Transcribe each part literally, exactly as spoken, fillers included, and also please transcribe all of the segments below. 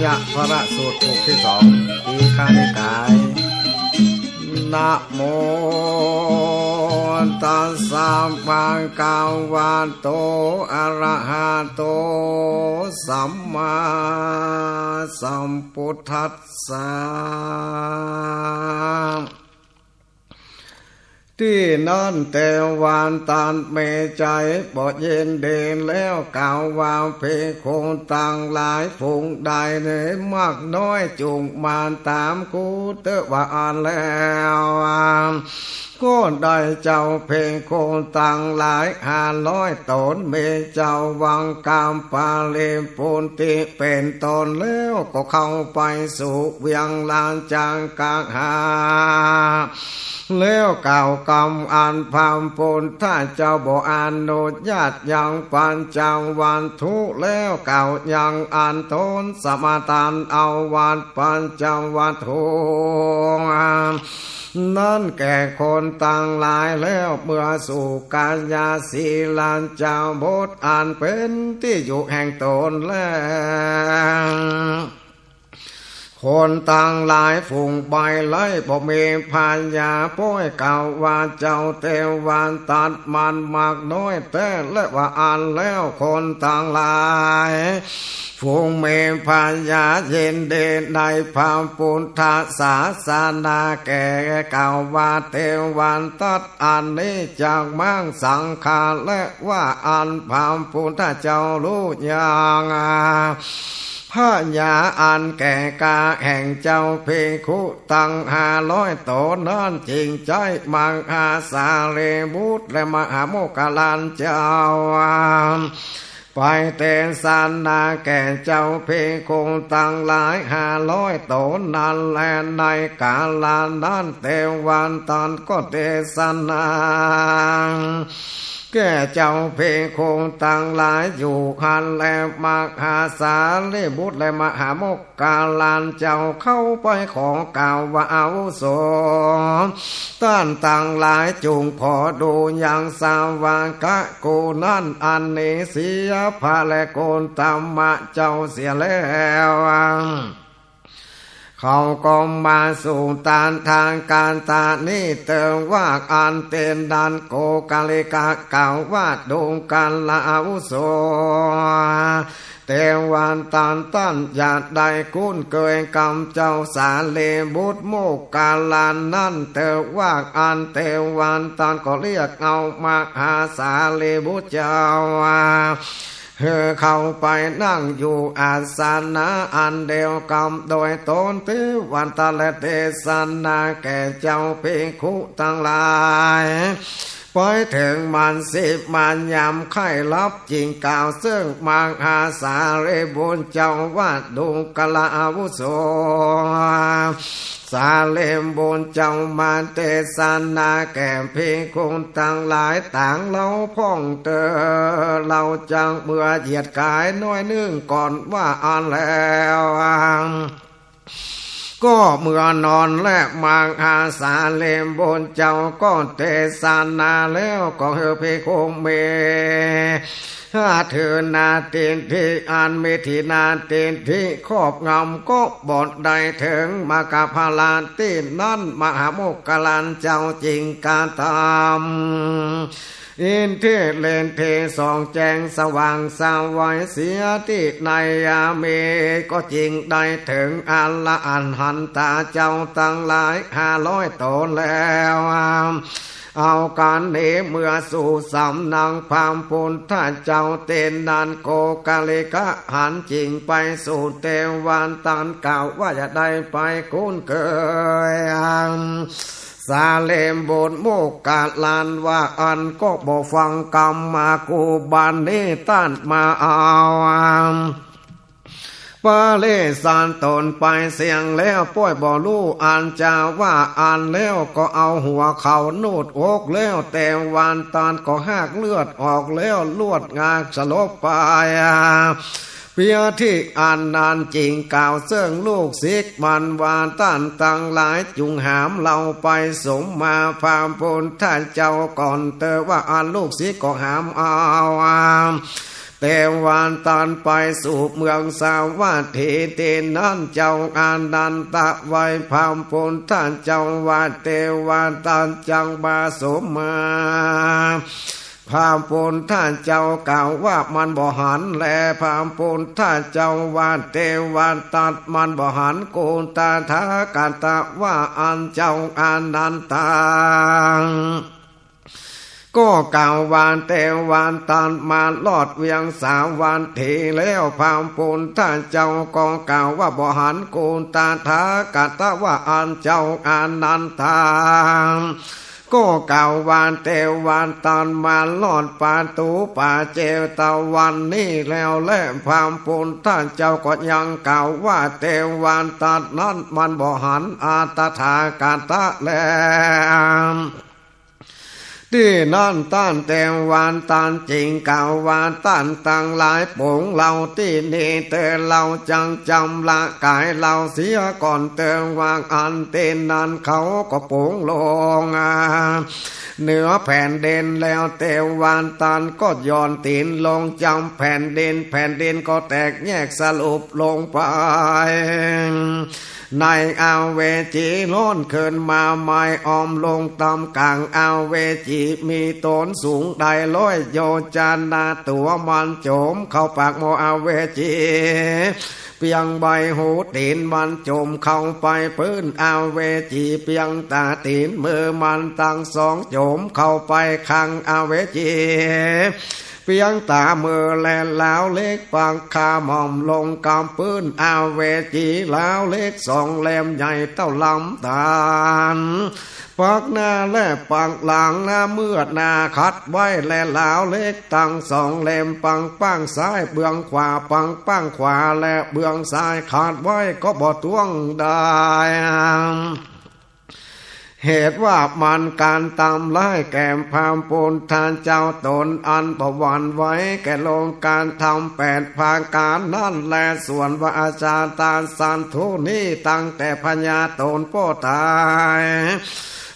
ยะพระสูตรผูกตี้สอง ทีฆนิกาย นะโมตัสสะ ภะคะวะโต อะระหะโต สัมมาสัมพุทธัสสะ ตี้นั้นเตวันตัดมีใจ๋บ่ยินดีแล้ว กล่าวว่า ภิกขุตังหลาย ฝูงใดในมากน้อยจุ่งมาต๋ามกูเต๊อะ ว่าอั้นแล้ว ก็ได้เจ้าภิกขุตังหลายห้าร้อยต๋น มีเจ้าวังคัมปาลีปุตติเป๋นต้นแล้ว ก็เข้าไปสู่เวียงราชกฤหะ แล้วกล่าวกำอันพระพุทธเจ้าบ่อนุญาตยังปัญจวัตถุ แล้วกล่าวยังอันต๋นสมาทานเอาวัตรปัญจวัตถุ นั้นแก่คนตังหลายแล้ว เมื่อสุกายาสีลาชาบทอันเป๋นตี้อยู่แห่งต๋นแล้ว คนตังหลายฝูงไปไล่บ่มีพญาป้อย กล่าวว่า เจ้าเตวันตัดมันมากน้อยแต๊ และว่าอั้นแล้ว คนตังหลาย ฝูงมีพญายินดีในพระพุทธศาสนาแก่ กล่าวว่า เตวันตัดอันนี้จักมังสังฆา และว่าอั้นพระพุทธเจ้าฮู้ยัง พญาอันแก่กล้าแห่งเจ้าภิกขุตังห้าร้อยต๋นนั้น จึงใจ๊มหาสารีบุตรและมหาโมคคัลลานเจ้า ไปเตสนาแก่เจ้าภิกขุตังหลายห้าร้อยต๋นนั้นแล ในกาละนั้นเตวันตัดก็เตสนา แก่เจ้าภิกขุตังหลายอยู่หั้นแล มหาสารีบุตรและมหาโมคคัลลานเจ้าเข้าไปขอกล่าวว่า อาวุโส ต้านตังหลายจุ่งผ่อดูยังสาวกะกูนั้นอันนี้เสีย พระและโกฏมะเจ้าเสียแล้ว เขาก็มาสู่ตถาคตนี้เตอะ ว่าอั้นเตนั้น โกกาลิกะกล่าวว่า ดูกราอาวุโส เตวันตัดต้านอย่าได้คุ้นเกยกำเจ้าสารีบุตรโมคคัลลานนั้นเตอะ ว่าอั้นเตวันตัดก็เรียกเอามหาสารีบุตรเจ้า หื้อเข้าไปนั่งอยู่อาสนะอันเดียวกับโดยต๋น เตวันตัดและเตสนาแก่เจ้าภิกขุตังหลาย ไปเถิงมันสิบมันยามใค่หลับ จึงกล่าวเซิ่งมหาสารีบุตรเจ้าว่า ดูกราอาวุโส สารีบุตรเจ้ามาเตสนาแก่ภิกขุตังหลายตางเฮาพ่องเตอ เฮาจักเมือเหยียดก๋ายน้อยนึ่งก่อน ว่าอั้นแล้ว ก็เมือนอนและมหาสารีบุตรเจ้าก็เตสนาแล้ว ก็หื้อภิกขุมี ถ้าถือนาทิฏฐิอันมีถีนนาทิฏฐิครอบงำ ก็บ่ได้เถิงมรรคผลตี้นั้น มหาโมคคัลลานเจ้าจึงกระทำอิทธิฤทธิส่องแจ้งสว่างไสวเสียตี้ในยามนี้ ก็จึงได้เถิงอรหันตาเจ้าตังหลายห้าร้อยต๋นแล้ว เอาก๋านนี้เมือสู่สำนักพระพุทธเจ้า เตนั้นโกกาลิกะหันจึงไปสู่เตวันตัดกล่าวว่า อย่าได้ไปคุ้นเกย สารีบุตรโมคคัลลานว่าอั้นก็บ่ฟังกำมา กูบัดนี้ตัดมาเอา ปริสาทต๋นไปเสี้ยงแล้ว ป้อยบ่ฮู้อันจะว่าอั้นแล้ว ก็เอาหัวเขาหนูดอกแล้ว เตวันตัดก็ฮากเลือดออกแล้ว ลวดงากสลบไป เปียตี้อันนั้นจึงกล่าวเซิ่งลูกศิษย์มันว่า ต้านตังหลายจุ่งหามเฮาไปสมมาพระพุทธเจ้าก่อนเตอ ว่าอั้นลูกศิษย์ก็หามเอา เตวทัตไปสู่เมืองสาวัตถี ตี้นั้นเจ้าอานันทะไหว้พระพุทธเจ้าว่า เตวทัตจักมาสมมา พระพุทธเจ้ากล่าวว่ามันบ่หัน และพระพุทธเจ้าว่า เตวทัตมันบ่หัน กูตถาคตะว่าอั้น เจ้าอานันทะ ก็กล่าวว่า เตวทัตมาฮอดเวียงสาวัตถีแล้ว พระพุทธเจ้าก็กล่าวว่าบ่หัน กูตถาคตะว่าอั้น เจ้าอานันทะ ก็กล่าวว่า เตวทัตมาฮอดประตู๋ป่าเจตวันนี้แล้วแล พระพุทธเจ้าก็ยังกล่าวว่า เตวทัตนั้นมันบ่หัน อา ตถาคตะแล ตี้นั้นต้านเตวทัตจึงกล่าวว่า ต้านตังหลายปงเฮาตี้นี่เตอ เฮาจักจำละก๋ายเฮาเสียก่อนเตอ ว่าอั้น ตี้นั้นเขาก็ปงลง เหนือแผ่นดินแล้ว เตวทัตก็หย่อนตี๋นลงจำแผ่นดิน แผ่นดินก็แตกแยกสลบลงไป ในอเวจีฮ้อนขึ้นมาใหม่ อ้อมลงต๋ามก๋างอเวจี มีโตนสูงได้ร้อยโยชนะ ตั๋วมันจมเข้าปากหม้ออเวจี เปียงใบหูตี๋นมันจมเข้าไปปื้นอเวจี เปียงต๋าตี๋นมือมันตังสองจมเข้าไปข้างอเวจี เปียงต๋ามือและฮาวเหล็กปักคาหม่อมลงกับปื้นอเวจี ฮาวเหล็กสองเล่มใหญ่เต้าลำต๋าล ปักหน้าและปักหลัง เมื่อหน้าขัดไว้และฮาวเหล็กตังสองเล่ม ปังป้างซ้ายเบื้องขวา ปังป้างขวาและเบื้องซ้าย ขัดไว้ก็บ่ต้วงได้ เหตุว่ามันก๋านตำร้ายแก่พระพุทธเจ้า ต๋นอันบ่หวั่นไหวแก่โลกธรรมแปดประก๋านนั้นแล ส่วนว่าอาชาตาสันธุนี้ตั้งแต่พญาต๋นป้อต๋าย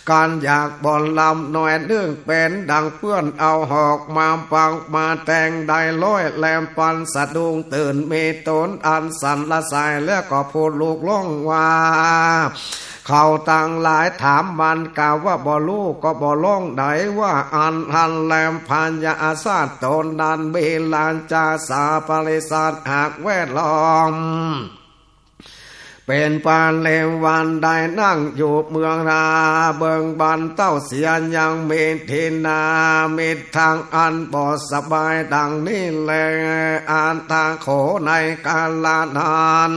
ก๋านอยากบ่ลำน้อยนึ่ง เป๋นดังเปื้อนเอาหอกมาปักมาแตงได้ร้อยเล่ม ปันสะดุ้งตื่น มีต๋นอันสั่นละสาย แล้วก็พูดลุกฮ้องว่า เขาตังหลายถามมัน กล่าวว่าบ่ฮู้ก็บ่ฮ้องได้ ว่าอั้นหั้นแล พญาอสัตว์ต๋นนั้นมีราชาสาปริชาหากแวดล้อม เป๋นปริวารได้นั่งอยู่เมืองรา เบิ่งบันเต้าเสียยังมีทินามิตรทางอันบ่สบายดังนี้แล อัตถะโข ในกาละนั้น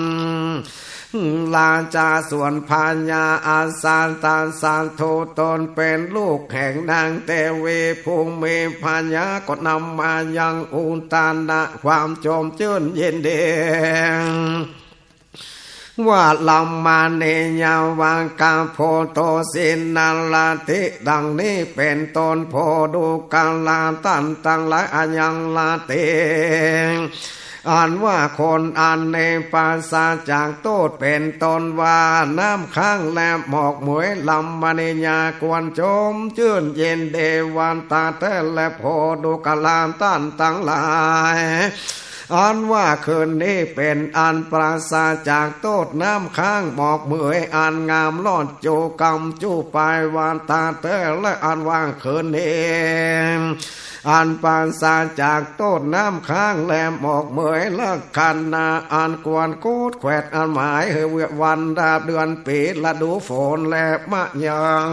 ราชาส่วนพญาอสัตตสันธุตนเป๋นลูกแห่งนางเตวีผู้มีพญาก็นำมายังอุทานะความจมจื้นยินดี ว่าลำมาเนยวังกาโพโตสินนารติ ดังนี้เป๋นต้น โพธุคคลาต้านตังหลาย อายังลาติ อันว่าคนอันนี้ปราศจากโต้ษ เป๋นต้นว่าน้ำค้างและหมอกเหมย ลำมาเนยาควรจมจื้นยินดีวันตาแต๊แล โพธุคคลาต้านตังหลาย อันว่าคืนนี้เป๋นอันปราศจากโต้ษ น้ำค้างหมอกเหมย อันงามรอดจู๋กำจู๋ปายวันตาแต๊แล อันว่าคืนนี้ อันปราศจากโต้ษ น้ำค้างและหมอกเหมย ลักขณะอันควรโกดแขวด อันหมายหื้อวันดาเดือนปี๋ ฤดูฝนและมะยัง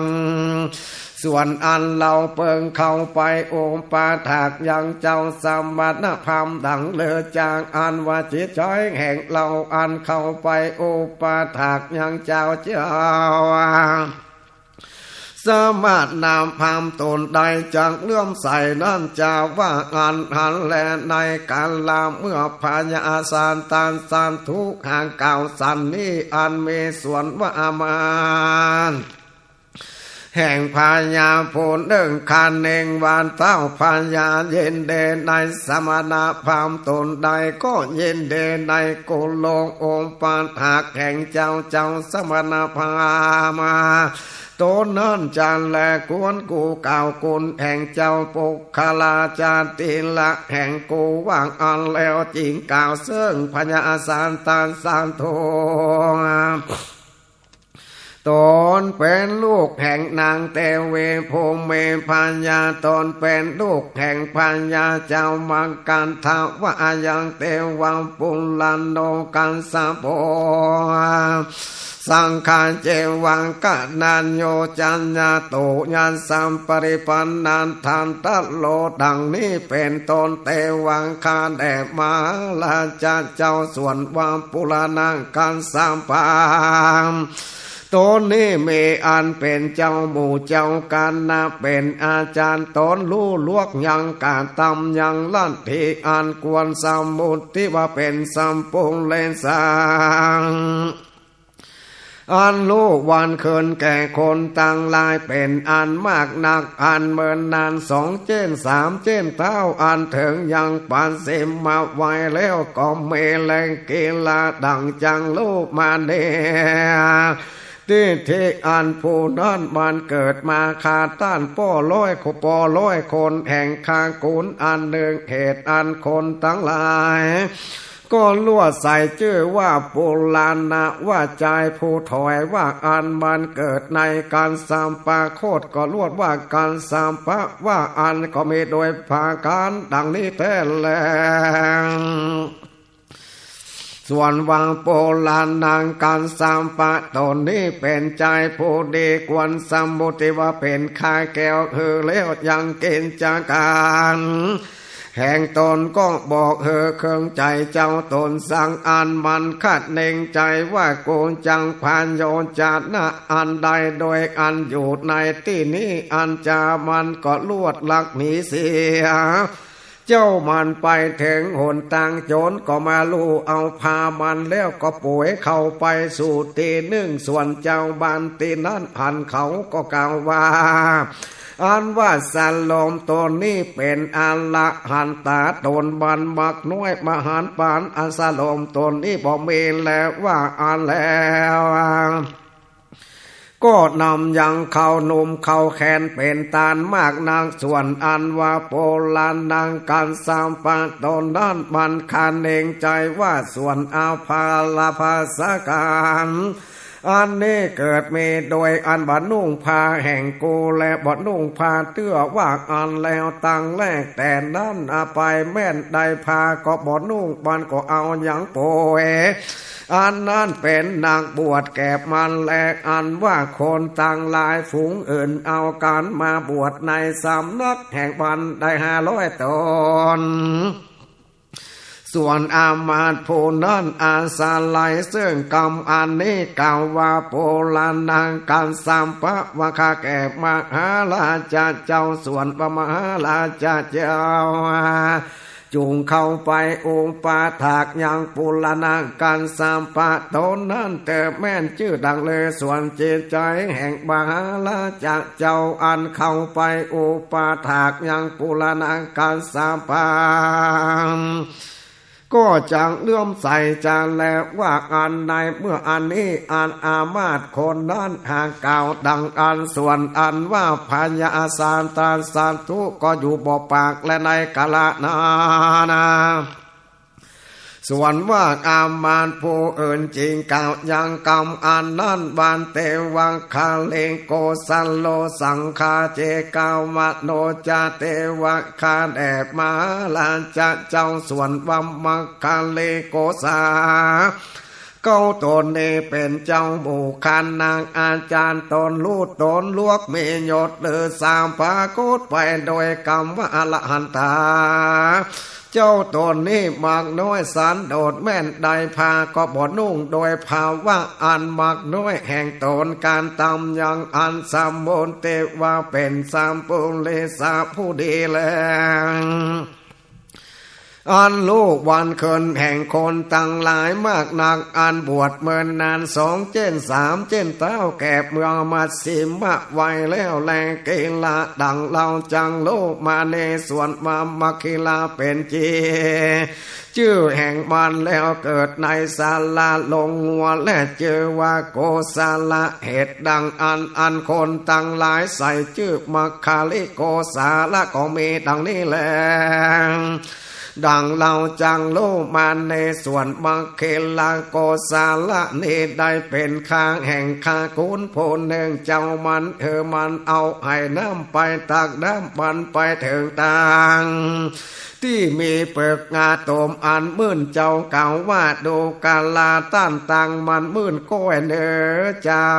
ส่วนอันเฮาเปิงเข้าไปอุปถากยังเจ้าสมณพราหมณ์ดังเลิศจาก อันว่าจิตใจ๋แห่งเฮาอันเข้าไปอุปถากยังเจ้า เจ้าสมณพราหมณ์ต๋นได้จักเลื่อมใสนั้น จาว่าอั้นหั้นแล ในกาละเมื่อพญาอสัตตสันธุหากกล่าวสันนี้ อันมีส่วนว่าอามาตย์ แห่งพญาผู้นึ่ง ครั้นเห็นว่าเต้าพญายินดีในสมณพราหมณ์ต๋นใด ก็ยินดีในกุลอุปถากแห่งเจ้า เจ้าสมณพราหมณ์ต๋นนั้นจะแล ควรกู่กล่าวคุณแห่งเจ้าปุคคลาจาติละแห่งกูว่าอั้นแล้ว จึงกล่าวเซิ่งพญาสัตตสัตถุ ต๋นเป๋นลูกแห่งนางเตวีผู้มีพญา ต๋นเป๋นลูกแห่งพญาเจ้ามัคคันธวะ ยังเตวะปุระโนคัสสะโป สังฆาเจวะกะนัญญู จัญญาตุญาสัมปริปันนา ทันตะโล ดังนี้เป๋นต้น เตวะ ข้าแด่มหาราชะเจ้า ส่วนว่าปุระโนคัสสะปะ ต๋นนี้มีอันเป๋นเจ้าหมู่เจ้าคณะ เป๋นอาจารย์ต๋น ฮู้ลวกยังกระตำยังลัทธิอันควรสมมุติว่าเป๋นสัปปุริสา อันฮู้วันคืนแก่คนตังหลายเป๋นอันมากนัก อันเมินนานสองเจ๊นสามเจ๊นเต๊า อันเถิงยังปัจฉิมวัยแล้วก็มีแล กีฬาดั่งจังฮู้มาเนีย ทิฏฐิอันผู้นั้นบังเกิดมาข้าต้านป้อร้อยคน ป้อร้อยคนแห่งข้ากุลอันนึ่ง เหตุอันคนตังหลายก็ลวดใส่จื้อว่าปุระโน ว่าจายผู้ถอยว่าอั้น บังเกิดในคัสสะปะโคตร ก็ลวดว่าคัสสะปะว่าอั้น ก็มีโดยประก๋านดังนี้แต๊แล ส่วนว่าปุระโนคัสสะปะต๋นนี้เป๋นจายผู้ดี ควรสมมุติว่าเป๋นข้าแก้วหื้อแล้ว ยังกิจก๋านแห่งต๋นก็บอกหื้อเคืองใจ๋เจ้าต๋น สังอันมันคะเน่งใจ๋ว่า กูจักผะโยชนะอันใด โดยอันอยู่ในตี้นี้ อันจามันก็ลวดลักหนีเสีย เจ้ามันไปเถิงหนตาง โจ๋รก็มาลู่เอาผ้ามันแล้วก็ป่วยเข้าไปสู่ตี้นึ่ง ส่วนเจ้าบ้านตี้นั้นหันเขาก็กล่าวว่า อันว่าสโลมต๋นนี้เป๋นอรหันตา ต๋นมันมักน้อยมหันต์ปาน อันสโลมต๋นนี้บ่มีแล ว่าอั้นแล้ว ก็นำยังเข้านุ่มเข้าแขนเป๋นตานมากนัก ส่วนอันว่าปุระโนคัสสะปะต๋นนั้นมันคะเน่งใจ๋ว่า ส่วนอาภรณ์พระสากัน อันนี้เกิดมีโดยอันบ่นุ่งผ้าแห่งกู และบ่นุ่งผ้าเตื้อว่าอั้นแล้ว ตั้งแรกแต่นั้นไปแม่นได้ผ้าก็บ่นุ่ง มันก็เอายังป่วย อันนั้นเป๋นนักบวชแก่มันแล อันว่าคนตังหลายฝูงอื่นเอากั๋นมาบวชในสำนักแห่งมันได้ห้าร้อยต๋น ส่วนอามาตย์ผู้นั้นอาศัยเซิ่งกำอันนี้กล่าวว่า ปุระโนคัสสะปะว่าข้าแก่มหาราชะเจ้า ส่วนว่ามหาราชะเจ้า จุ่งเข้าไปอุปถากยังปุระโนคัสสะปะต๋นนั้นเต๊อะ แม่นจื้อดังลือ ส่วนจิตใจ๋แห่งมหาราชะเจ้าอันเข้าไปอุปถากยังปุระโนคัสสะปะ ก็จักเลื่อมใสจะแลว่าอั้น ในเมื่ออันนี้อันอามาตย์คนนั้นหากกล่าวดังอั้น ส่วนอันว่าพญาสัตตสัตถุก็อยู่บ่ปากแลในกาละนั้น ส่วนว่าอามาตย์ผู้อื่นจึงกล่าวยังกำอันนั้นว่า เตวะคะเลโกสัลโลสังฆาเจกาวะโนจะ เตวะ ข้าแด่มหาราชะเจ้า ส่วนว่ามัคคะเลโกสา เขาต๋นนี้เป๋นเจ้าหมู่คณะอาจารย์ต๋น ฮู้ต๋นลวกมียศลือสาพาโกตไปโดยกำว่าอรหันตา เจ้าต๋นนี้มักน้อยสันโดษแม่นได้ผ้าก็บ่นุ่ง โดยภาวะอันมักน้อยแห่งต๋น ก๋านตำยังอันสมมุติว่าเป๋นสัปปุริสะผู้ดีแล อ อันฮู้วันคืนแห่งคนตังหลายมากนัก อันบวชเมินนานสองเจ๊นสามเจ๊นเต๊า แก่เมืองมัชฌิมะไว้แล้วแล เกลา ดังเฮาจักฮู้ มเหสวนมะมะเกลาเป๋นจี จื้อแห่งมันแล้วเกิดในสาราโฮงงัว และจื้อว่าโกศละ เหตุดังอั้น อันคนตังหลายใส่จื้อมัคคาลิโกศละ ก็มีดังนี้แล ดังเฮาจักฮู้ มเหสวนมะเกลาโกศละนี้ได้เป๋นข้าแห่งข้าขุนผู้นึ่ง เจ้ามันหื้อมันเอาไหน้ำไปตักน้ำมันไปเถิงตาง ตี้มีเปิกงาตมอันมื่น เจ้ากล่าวว่า ดูกราต้านตางมันมื่นก้อยเน่อ เจ้า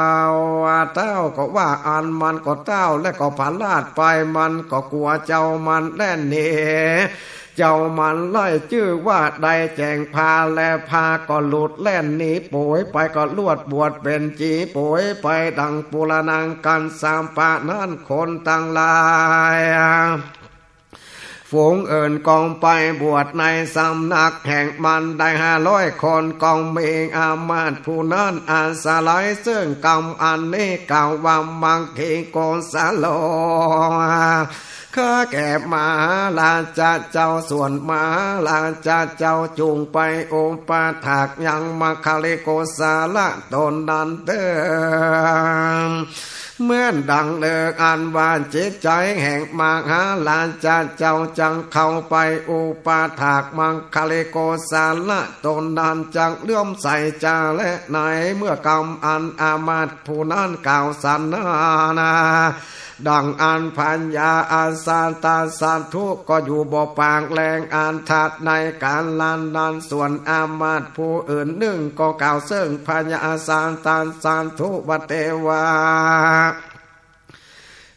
เต๊าก็ว่า อันมันก็เต๊า และก็ผลาดไป มันก็กั๋ว เจ้ามันแล่นหนี เจ้ามันไล่ จื้อว่าได้แจ๋งผา และผาก็หลุดแล่นหนี โป๋ยไปก็ลวดบวชเป๋นจี โป๋ยไปดังปุระนังกัสสปะนั้น คนตังหลาย ฝูงอื่นก็ไปบวชในสำนักแห่งมันได้ห้าร้อยคน ก็มีอามาตย์ผู้นั้นอาศัยซึ่งกำอันนี้กล่าวว่า มัคคิโกศโล ข้าแก่มหาราชาเจ้า ส่วนมหาราชาเจ้าจุ่งไปอุปถากยังมัคคาลิโกศละต๋นนั้นเต๊อะ แม่นดังเลิกอันว่าจิตใจ๋แห่งมหาราชาเจ้าจักเข้าไปอุปถากมัคคาลิโกศละต๋นนั้น จักเลื่อมใสจาแลไหน เมื่อกำอันอามาตย์ผู้นั้นกล่าวสันนานา ดังอั้นพญาอาสาตสัตถุก็อยู่บ่ปากแล อันทัดในกาละนั้น ส่วนอามาตย์ผู้อื่นนึ่งก็กล่าวซึ่งพญาอาสาตสัตถุว่า เตวะ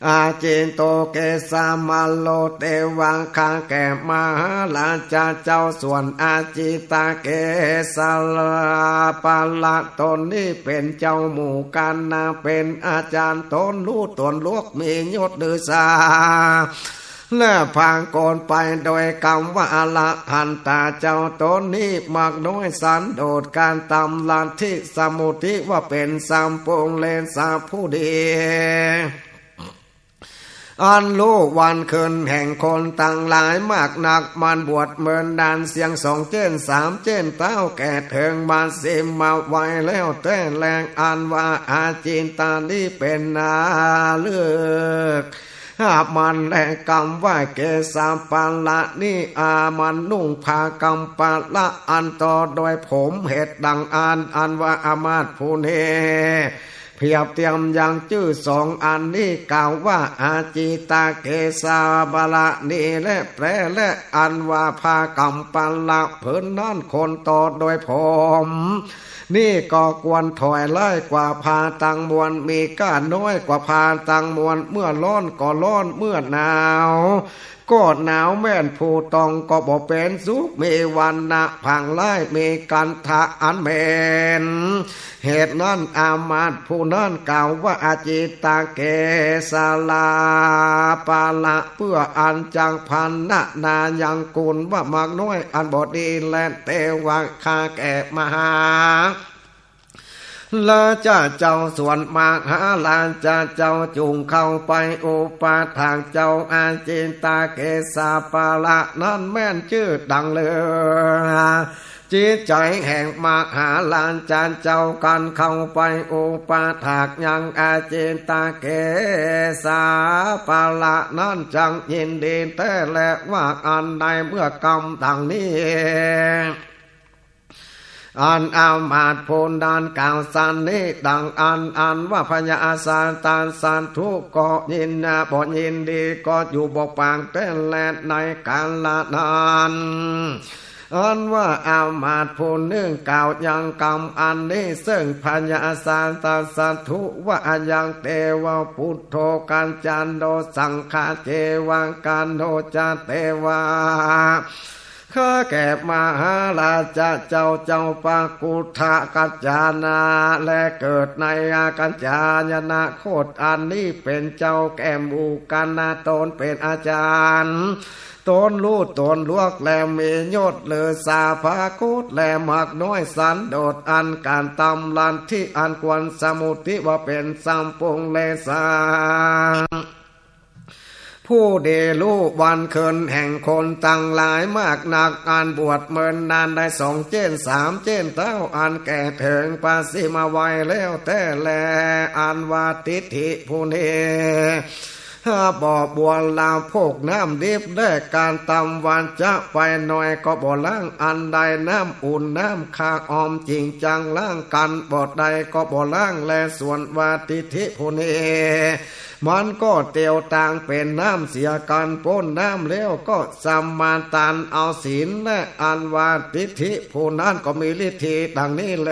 อาจิตโตเกสามาโล เตวะ ข้าแก่มหาราชาเจ้า ส่วนอาจิตเกสาปะละต๋นนี้เป๋นเจ้าหมู่กัณฑ์นา เป๋นอาจารย์ต๋น ฮู้ต๋นลวก มียศฤๅษา และผากฏไปโดยกำว่าอรหันตาเจ้าต๋นนี้ มากน้อยสันโดษ ก๋านตำลัทธิสมุติว่าเป๋นสัพปุเรสะผู้ดี อันฮู้วันคืนแห่งคนตังหลายมากนัก มันบวชเมินนานเสียงสองเจ๊นสามเจ๊นเต๊า แก่เถิงมัชฌิมะวัยแล้วแต๊แล อันว่าอาจิตตานี้เป๋นนาเลิก หามันแลกำว่าเกสาปะละนี้ อามันนุ่งผ้ากำปะละอันต่อโดยผม เหตุดังอั้น อันว่าอามาตย์ผู้นี้ เปรียบเตียมยังจื้อสองอันนี้กล่าวว่าอาจิตตเกสาปะละนี้แล แปล และอันว่าผ้ากำปะละผืนนั้นคนต่อโดยผม นี่ก็ควรถอยไล่กว่าผ้าตังมวล มีก้าน้อยกว่าผ้าตังมวล เมื่อร้อนก็ร้อน เมื่อหนาวก็หนาว แม่นผู้ต้องก็บ่เป๋นสุข มีวรรณะผางไล่ มีคันธะอันเหม็น เหตุนั้นอามาตย์ผู้นั้นกล่าวว่าอาจิตตเกสาปะละ เปื้ออันจักพรรณนายังกุลว่ามากน้อยอันบ่ดีแล เตวะ ข้าแก่มหาราชาเจ้า ส่วนมหาราชาเจ้าจุ่งเข้าไปอุปถากเจ้าอาจิตตเกสาปะละนั้นแม่นจื้อดังเลิก จิตใจ๋แห่งมหาราชาเจ้ากั๋นเข้าไปอุปถากยังอาจิตตเกสาปะละนั้นจักยินดีแต๊แล ว่าอั้นในเมื่อกำดังนี้ อันอามาตย์ผู้นั้นกล่าวสันนี้ดังอั้น อันว่าพญาอาสาตสัตถุก็ยินนาบ่ยินดี ก็อยู่บ่ปากแต๊แล ในกาละนั้น อันว่าอามาตย์ผู้นึ่งกล่าวยังกำอันนี้ซึ่งพญาอาสาตสัตถุว่า ยัง เตวะ ปุทโธ กัจจโน สังฆา เจวะ กัณโณ จะ เตวะ ข้าแก่มหาราชะเจ้า เจ้าปกุฏทะกัญจายนะ และเกิดในกัญจายนะโคตร อันนี้เป๋นเจ้าแก่หมู่กัณฑ์ ต๋นเป๋นอาจ๋ารย์ ต๋นฮู้ต๋นลวก และมียศเหลือสาภาโคตร และมักน้อยสันโดษ อันก๋านตำลัทธิ อันควรสมมุติว่าเป๋นสัปปุริสะ ผู้ดีฮู้วันคืนแห่งคนตังหลายมากนัก อันบวชเมินนานได้สองเจ๊นสามเจ๊นเต้า อันแก่เถิงปะสิมาวัยแล้วแต๊แล อันว่าทิฏฐิผู้นี้ บ่บัวลาโภคน้ำดิบ และก๋านตำวันจะไปหน่อยก็บ่ล้าง อันใดน้ำอุ่นน้ำคาออมจิ่งจังล้างกั๋นบ่ได้ก็บ่ล้างแล ส่วนว่าทิฏฐิผู้นี้ มันก็เตียวตางเป๋นน้ำเสียกั๋นป๊นน้ำแล้วก็สมาตานเอาศีล และอันว่าทิฏฐิผู้นั้นก็มีฤทธิดังนี้แล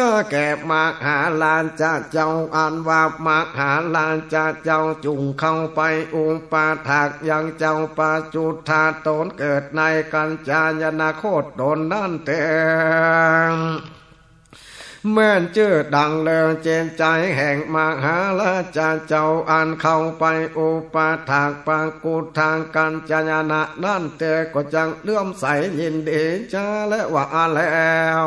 ข้าแก่มหาราชะเจ้า อันว่ามหาราชะเจ้าจุ่งเข้าไปอุปถากยังเจ้าปจุฏฐะ ต๋นเกิดในกัญจายนะโคตรต๋นนั้นเตอ แม่นจื้อดังเลิง เจนใจ๋แห่งมหาราชะเจ้า อันเข้าไปอุปถากปกุฏทะกัญจายนะนั้นเตอ ก็จักเลื่อมใสยินดีจาและว่าอั้นแล้ว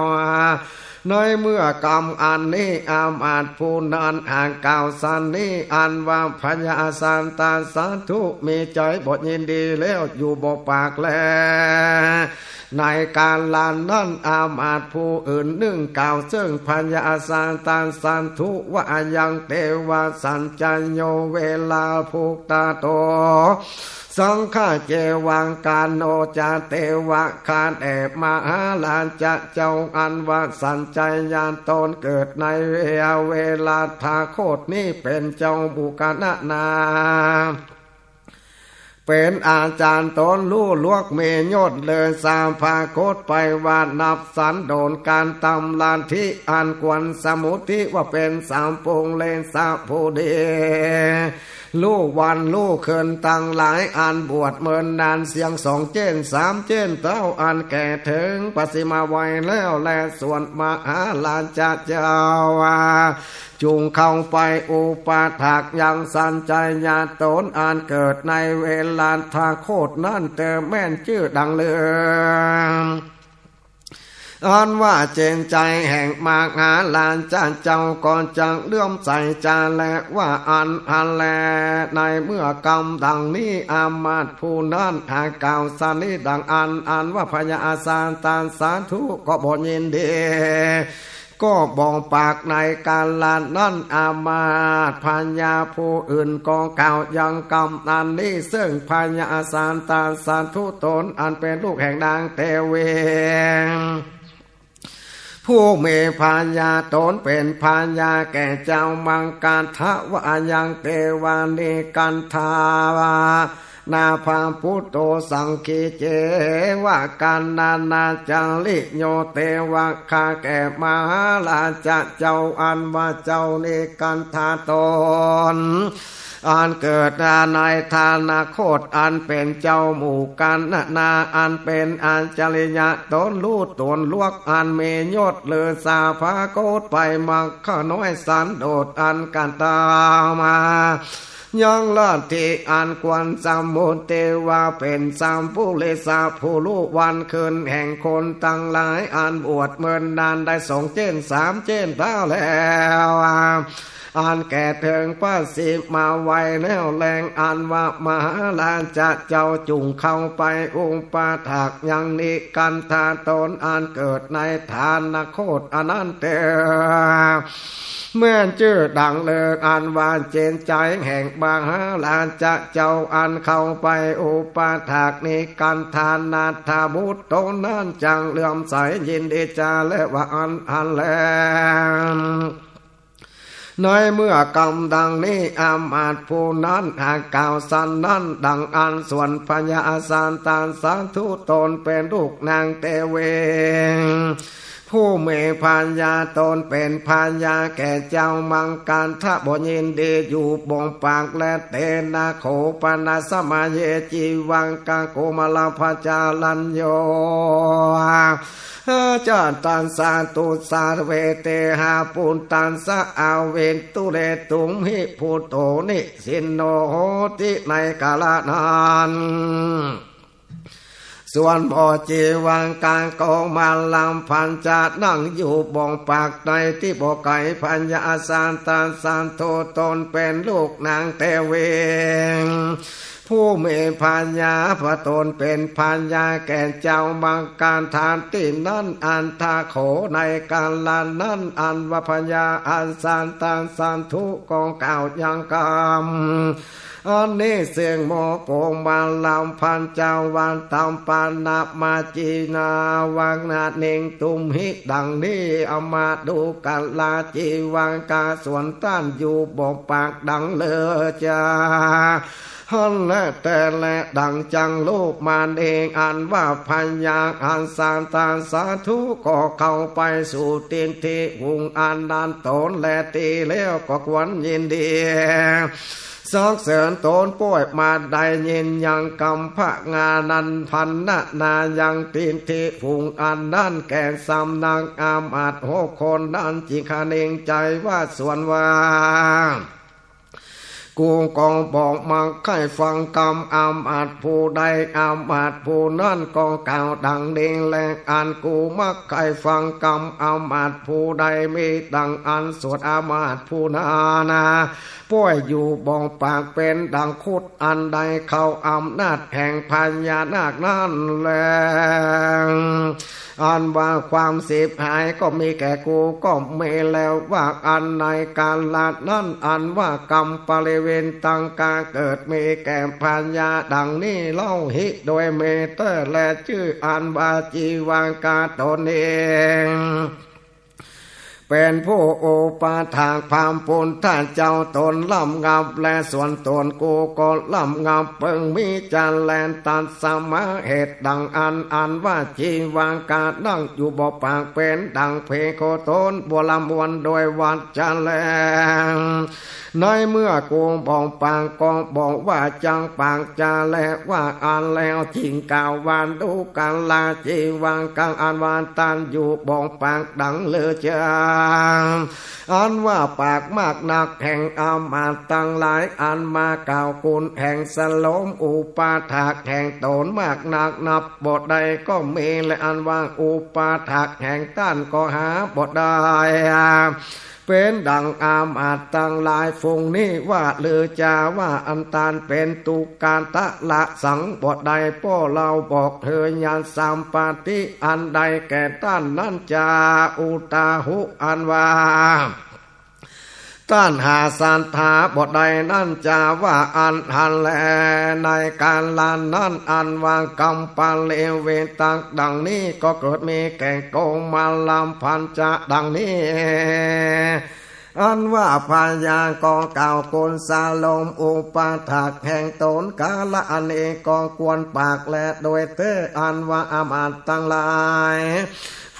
ในเมื่อกำอันนี้อามาตย์ผู้นั้นหากกล่าวสันนี้ อันว่าพญาสัตตสาธุมีใจ๋บ่ยินดีแล้วอยู่บ่ปากแล ในก๋านนั้นอามาตย์ผู้อื่นนึ่งกล่าวเซิ่งพญาสัตตสาธุว่า ยังเตวะสัญชัยโย เวลาภุตตาโต สังฆะเจวังคาโน จะเตวะ ข้าแต่มหาราชะเจ้า อันว่าสัญชัยต๋นเกิดในเวลาทาโคตรนี้เป๋นเจ้าบุคคลนา เป๋นอาจ๋ารย์ต๋นฮู้ลวกมียศเหลือสาภาโคตรไปว่านับสันโดษก๋านตำลัทธิอันควรสมมุติว่าเป๋นสัปปุริสะผู้ดี ฮู้วันฮู้คืนตังหลายอันบวชเมินนานเสียงสองเจ๊นสามเจ๊นเต้าอันแก่เถิงปะสิมาวัยแล้วแล ส่วนมหาราชะเจ้า จุ่งเข้าไปอุปถากยังสัญชัยต๋นอันเกิดในเวลาทาโคตรนั้นเตอ แม่นจื้อดังเลิง อันว่าเจนใจ๋แห่งมหาราชะเจ้าก็จักเลื่อมใสจาและว่าอั้น อั้นแล ในเมื่อกำดังนี้อามาตย์ผู้นั้นหากกล่าวสันนี้ดังอั้น อันว่าพญาสัตตสาธุก็บ่ยินดี ก็บ่ปากในก๋านนั้นอามาตย์พญาผู้อื่นก็กล่าวยังกำอันนี้เซิ่งพญาสัตตสาธุต๋นอันเป๋นลูกแห่งนางเตวี ผู้มีพญาต๋นเป๋นพญาแก่เจ้ามัคคันธะว่า ยังเตวะ นิคคันธา นาภาปุตโต สังคี เจวะ กัณณาจาริโย เตวะ ข้าแก่มหาราชะเจ้า อันว่าเจ้านิคคันธะต๋น อันเกิดในทานะโคตรอันเป๋นเจ้าหมู่กัณณา อันเป๋นอัจฉริยะต๋นฮู้ต๋นลวก อันมียศเหลือสาภาโคตรไป มักน้อยสันโดษอันก๋านตำมา ยังลัทธิอันควรสมมุติว่าเป๋นสัปปุริสะผู้ฮู้วันคืนแห่งคนตังหลาย อันบวชเมินนานได้สองเจ๊นสามเจ๊นเต้าแล้ว อันแก่เถิงปะสิมาวัยแล้วแล อันว่ามหาราชะเจ้าจุ่งเข้าไปอุปถากยังนิคคันธะต๋นอันเกิดในทานะโคตรอันนั้นเตอ แม่นจื้อดังเลิง อันว่าเจนใจ๋แห่งมหาราชะเจ้า อันเข้าไปอุปถากนิคคันธะนาถบุตรต๋นนั้นจักเลื่อมใสยินดีจาและว่าอั้น อั้นแล ในเมื่อกำดังนี้อามาตย์ผู้นั้นหากกล่าวสันนั้นดังอั้น ส่วนพญาสัตตสาธุต๋นเป๋นลูกนางเตวี ผู้มีพญาต๋นเป๋นพญาแก่เจ้ามังกันทะบ่ยินดีอยู่บ่ปาก และเตนะโขปนัสสะมะเย จีวังกัง โกมะละพะจารัญโญ จะตัสสะตุสสะเวเตหะปุตตัสสะ อาเวนตุเรตุมหิ ปุตโตนิสินโนโหติ ในกาละนั้น ส่วนพ่อจีวังกังโกมะละพัญจะนั่งอยู่บ่ปากในตี้บ่ไก๋ พญาสัตตสันธุต๋นเป๋นลูกนางเตวี ผู้มีพญา พระต๋นเป๋นพญาแก่เจ้ามังกันทะตี้นั้น อันทะโข ในกาละนั้น อันว่าพญาสัตตสันธุก็กล่าวยังกำ อันนี้เสี้ยงหมอโกมะละพัญจะว่า ตัมปะนะมาจีนาวังนะเนงตุมหิ ดังนี้ อมาดูกะลาจีวังกา ส่วนต้านอยู่บ่ปากดังเลยจา หั้นแลแต่แล ดังจั้งรูปมาเนง อันว่าพญาสัตตสันธุก็เข้าไปสู่ทิฏฐิหุงอันนั้นต๋นแลตี้แล้วก็ควรยินดี สรรเสริญต๋นป้วยมาได้ยินยังกำ พระงานั้นพรรณนายังทิฏฐิหุงอันนั้นแก่สำนักอามาตย์หกคนนั้น จิงคะเนงใจ๋ว่า ส่วนว่า กูก็บ่มักใค่ฟังกำอามาตย์ผู้ใด อามาตย์ผู้นั้นก็กล่าวดังนี้แล อันกูมักใค่ฟังกำอามาตย์ผู้ใด มีดังอันสวดอามาตย์ผู้นั้นนา ป้วยอยู่บ่ปากเป๋นดังคุด อันได้เข้าอำนาจแห่งพญานาคนั้นแล อันว่าความฉิบหายก็มีแก่กูก็มีแล้ว ว่าอันในกาละนั้น อันว่ากำปริเวณตังกาเกิดมีแก่พญาดังนี้เล่า หิ โดยมีแต๊แล จื้ออันว่าจีวังกาต๋นเอง เป๋นผู้อุปถากพระปุทธเจ้าต๋นลำงับ และส่วนต๋นกูก็ลำงับ เปิงมีจาแล ตัสสะมะ เหตุดังอั้น อันว่าจีวังกานั่งอยู่บ่ปากเป๋นดังเพโคตนบัวละมวลโดยวัจจะแล ในเมื่อกูบ่ปากก็บ่ว่าจักปากจาแล ว่าอั้นแล้ว จิงกล่าวว่า ดูกราจีวังกัง อันว่าต้านอยู่บ่ปากดังเลยจา อันว่าปากมากนักแห่งอามาตย์ตังหลาย อันมากล่าวคุณแห่งสโลมอุปถากแห่งต๋นมากนักนับบ่ได้ก็มีแล อันว่าอุปถากแห่งต้านก็หาบ่ได้ เป๋นดังอามาตย์ตังหลายฝูงนี้ว่าเลยจา ว่าอันต้านเป๋นตุกะตะละสังบ่ได้ ป้อเฮาบอกเฮยาสัมปติอันใดแก่ต้านนั้นจา อุตาหุ อันว่า ต้านหาศรัทธาบ่ได้นั้นจา ว่าอั้นหั้นแล ในกาละนั้น อันว่ากำปริเวณตังดังนี้ก็เกิดมีแก่โกมะละพัญจะดังนี้ อันว่าพญาก็กล่าวคุณสโลมอุปถากแห่งต๋น กาละอันนี้ก็ควรปากแล โดยแต๊อันว่าอามาตย์ตังหลาย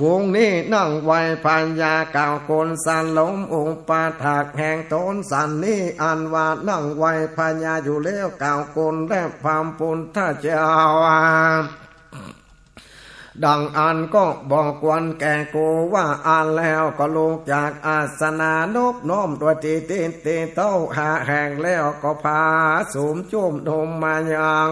ฝูงนี้นั่งไหว้พญากล่าวคุณสโลมอุปถากแห่งต๋นสันนี้ อันว่านั่งไหว้พญาอยู่แล้วกล่าวคุณแด่พระปุทธเจ้า ดังอั้นก็บ่ควรแก่กู ว่าอั้นแล้วก็ลุกจากอาสนะนบน้อมโดยทิฏฐิเต้าห้าแห่งแล้วก็ผาสุมจุมนุมมายัง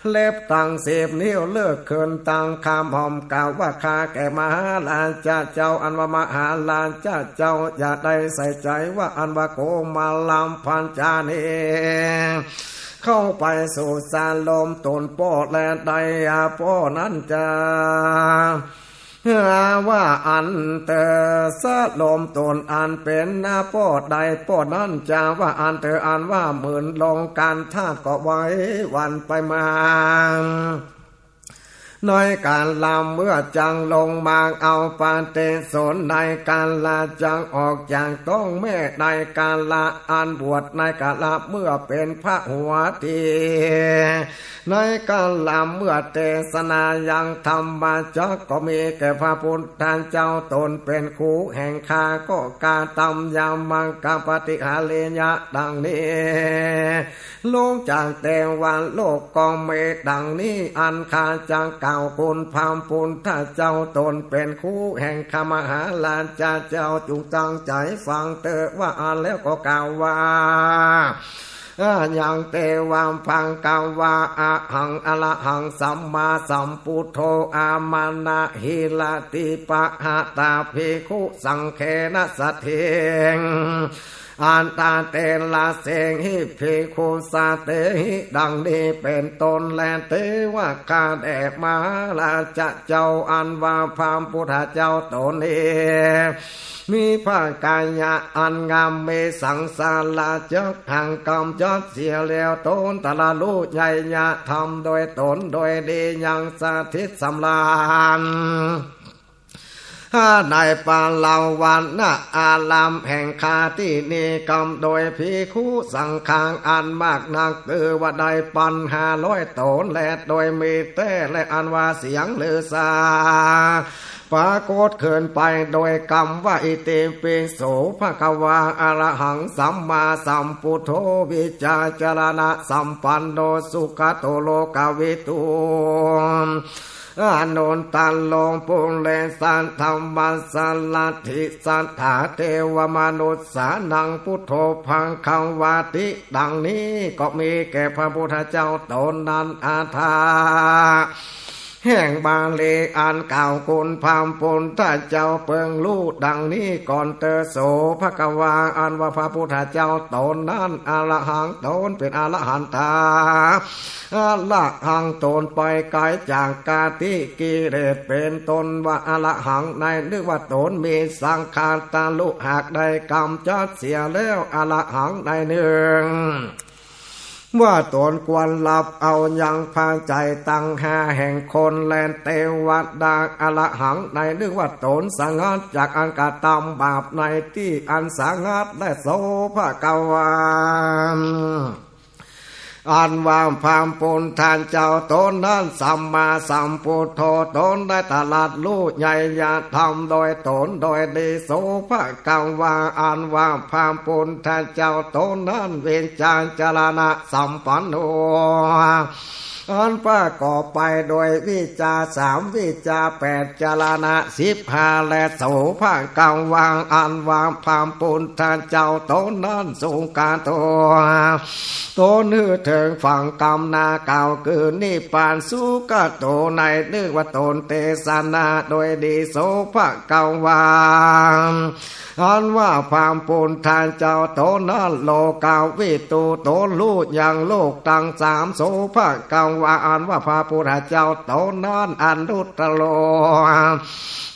เล็บตังสิบนิ้วเลิกขึ้นตังคำหอมกล่าวว่า ข้าแก่มหาราชเจ้า อันว่ามหาราชเจ้าอย่าได้ใส่ใจ๋ว่าอันว่าโกมะละพัญจะนี้ เข้าไปสู่สโลมต๋นป้อแลได้ป้อนั้นจา ว่าอันเตอ สโลมต๋นอันเป๋นป้อใดป้อนั้นจา ว่าอันเตอ อันว่าหมื่นโลกัณฑาตุก็ไหวหวั่นไปมา เ ในกาละเมื่อจักลงมาเอาปฏิสนธิ ในกาละจักออกจากต๊องแม่ ในกาละอันบวช ในกาละเมื่อเป๋นพระหัวเตีย ในกาละเมื่อเตสนายังธรรมจัก ก็มีแก่พระพุทธเจ้าต๋นเป๋นครูแห่งข้า ก็กระตำยามังคปฏิหาริยะดังนี้ ลุจากเตวโลกก็มีดังนี้ อันข้าจักกล่าวคุณพระพุทธเจ้าต๋นเป๋นครูแห่งข้ามหาราชเจ้า จุ่งตั้งใจ๋ฟังเต๊อะ ว่าอั้นแล้วก็กล่าวว่า อายังเตวะภะคะวา อะหัง อะระหัง สัมมาสัมพุทโธ อามานะหิระติปะหะตา ภิกขุสังเฆนะสัทธิง อัตตะเตระเสหิ ภิกขุสัตเตหิ ดังนี้เป๋นต้นแล เตวะ ข้าแด่มหาราชเจ้า อันว่าพระพุทธเจ้าต๋นนี้ มีพระกายะอันงาม มีสังสาระจักหังก๋ำจัดเสียแล้ว ต๋นตรัสรู้ไยยะธรรมโดยต๋นโดยดี ยังสถิตสำราญ ในปรวรรณอารามแห่งข้าตี้นี้ ก๋ำโดยภิกขุสังฆังอันมากนัก คือว่าได้ปันห้าร้อยต๋นแล โดยมีแต๊แล อันว่าเสียงลือสา ปรากฏขึ้นไปโดยกำว่า อิติปิโสภะคะวา อะระหัง สัมมาสัมพุทโธ วิชาจารณะสัมปันโน สุขะโต โลกวิทู อนุตตโร ปุเรสะธัมมัสสะ ลัตถิสัตถา เตวะมนุสสานัง พุทโธภะคะวาติ ดังนี้ก็มีแก่พระพุทธเจ้าต๋นนั้น อัฏฐะ แห่งบาลีอันกล่าวคุณพระพุทธเจ้าเปิงรู้ดังนี้ก่อนเต๊อะ โสภะคะวา อันว่าพระพุทธเจ้าต๋นนั้น อะระหัง ต๋นเป๋นอรหันตา อะระหัง ต๋นไปไก๋จากกาติกิเลส เป๋นต้นว่าอรหัง ในนึกว่าต๋นมีสังขาตะลุ หากได้ก๋ำจัดเสียแล้ว อรหัง ในนึ่ง ว่าต๋นควรฮับเอายังพระไจตังหาแห่งคนแลเตวดา อรหัง ในนึกว่าต๋นสงัดจากอันกระตำบาปในตี้อันสงัดแล โสภะคะวา อันว่าพระพุทธเจ้าต๋นนั้น สัมมาสัมพุทโธ ต๋นได้ตรัสฮู้ไยยะธรรมโดยต๋นโดยดี โสภะคะวา อันว่าพระพุทธเจ้าต๋นนั้น วิชาจารณะสัมปันโน อันประกอบไปโดยวิชชาสาม วิชชาแปด จรณะสิบห้า และโสภะคะวา อันว่าพระพุทธเจ้าต๋นนั้น สุขะโต ต๋นหื้อเถิงฝั่งกำนากล่าวคือนิพพาน สุขะโต ในนึกว่าต๋นเตสนาโดยดี โสภะคะวา อันว่าพระพุทธเจ้าต๋นนั้น โลกวิทู ต๋นฮู้ยังโลกตังสาม โสภะคะวา อันว่าพระพุทธเจ้าต๋นนั้น อนุตตโร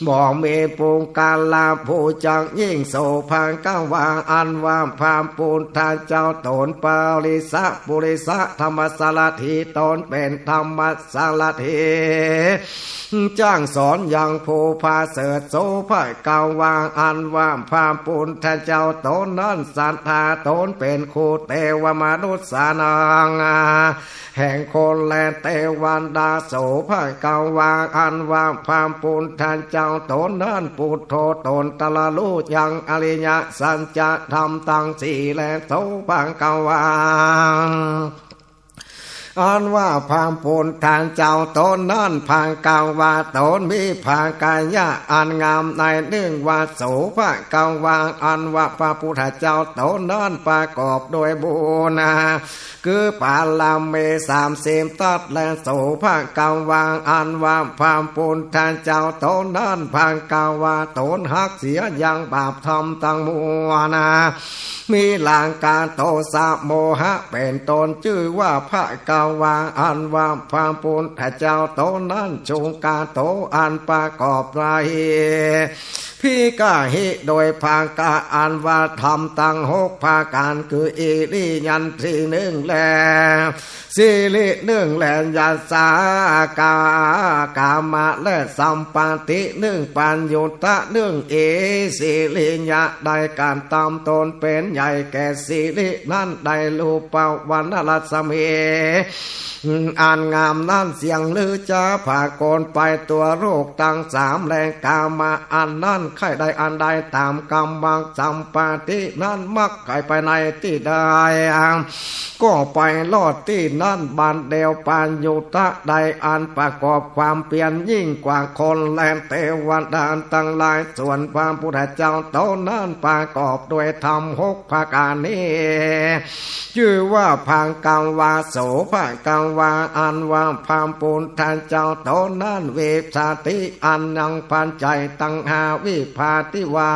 บ่มีปุคคละผู้จักยิ่ง โสภะคะวา อันว่าพระพุทธเจ้าต๋น ปริสะปุริสะ ธรรมสารถี ต๋นเป๋นธรรมสารถี จ้างสอนยังผู้ผาเสริฐ โสภะคะวา อันว่าพระพุทธเจ้าต๋นนั้น สัตถา ต๋นเป๋นครูเตวมนุสสานัง แห่งคนและเตวดา โสภะคะวา อันว่าพระพุทธเจ้าต๋นนั้น ปุทโธ ต๋นตรัสฮู้ยังอริยสัจธรรมตังสี่แล โสภะคะวา อันว่าพระพุทธเจ้าต๋นนั้น ภะคะวา ต๋นมีพระกายะอันงาม ในนึ่งว่า โสภะคะวา อันว่าพระพุทธเจ้าต๋นนั้น ประกอบโดยบุญ คือปารมีสามสิบทัศน์แล โสภะคะวา อันว่าพระพุทธเจ้าต๋นนั้น ภะคะวา ต๋นหักเสียยังบาปธรรมตังมวล มีราคะโทสะโมหะเป๋นต้น จื้อว่าภะคะวา อันว่าพระพุทธเจ้าต๋นนั้น สุขะโต อันประกอบด้วย ภิกขิ โดยประก๋านว่าธรรมตังหกประก๋าน คืออิริยันตีนึ่งแล สิรินึ่งแล ยศา กา กามะ และสัมปตินึ่ง ปัญญูตะนึ่ง อิสิริยะ ได้กระตำต๋นเป๋นใหญ่แก่สิรินั้น ได้รูปวรรณรัศมี อันงามนั้น เสียงลือจาผากลไปทั่วโลกตังสาม และกามะอันนั้น ใค่ได้อันใดต๋ามก๋ำลัง สัมปตินั้น มักใค่ไปในตี้ใด ก็ไปรอดตี้นั้น บัดเดี่ยวปัญญูตะได้อันประกอบความเปียรยิ่งกว่าคนและเตวดาตังหลาย ส่วนพระพุทธเจ้าต๋นนั้นประกอบด้วยธรรมหกประก๋านนี้ จื้อว่าภควา โส ภควา อันว่าพระพุทธเจ้าต๋นนั้น วิสสติ อันยังปัจจัยตังห้า วิภาติวา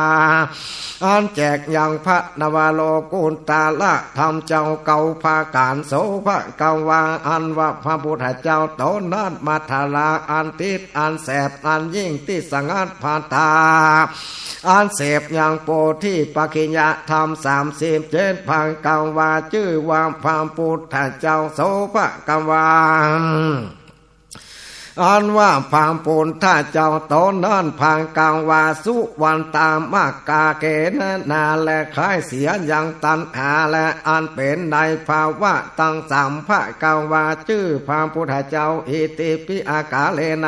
อันแจกยังพระนวโลกุตตระธรรมเจ้าเก้าประก๋าน โส ภควา อันว่าพระพุทธเจ้าต๋นนั้น มัทธะ อันติดอันแสบอันยิ่งตี้สงัดผาตา อันเสพยังโพธิปักขิยธรรมสามสิบเจ็ด ภควา จื้อว่าพระพุทธเจ้า โส ภควา อันว่าพระพุทธเจ้าต๋นนั้น ภควา สุวัตตา มัคคาเขนะนา และคลายเสียยังตัณหา และอันเป๋นในภาวะตังสาม ภควา จื้อพระพุทธเจ้า อิติปิ อาการะเณ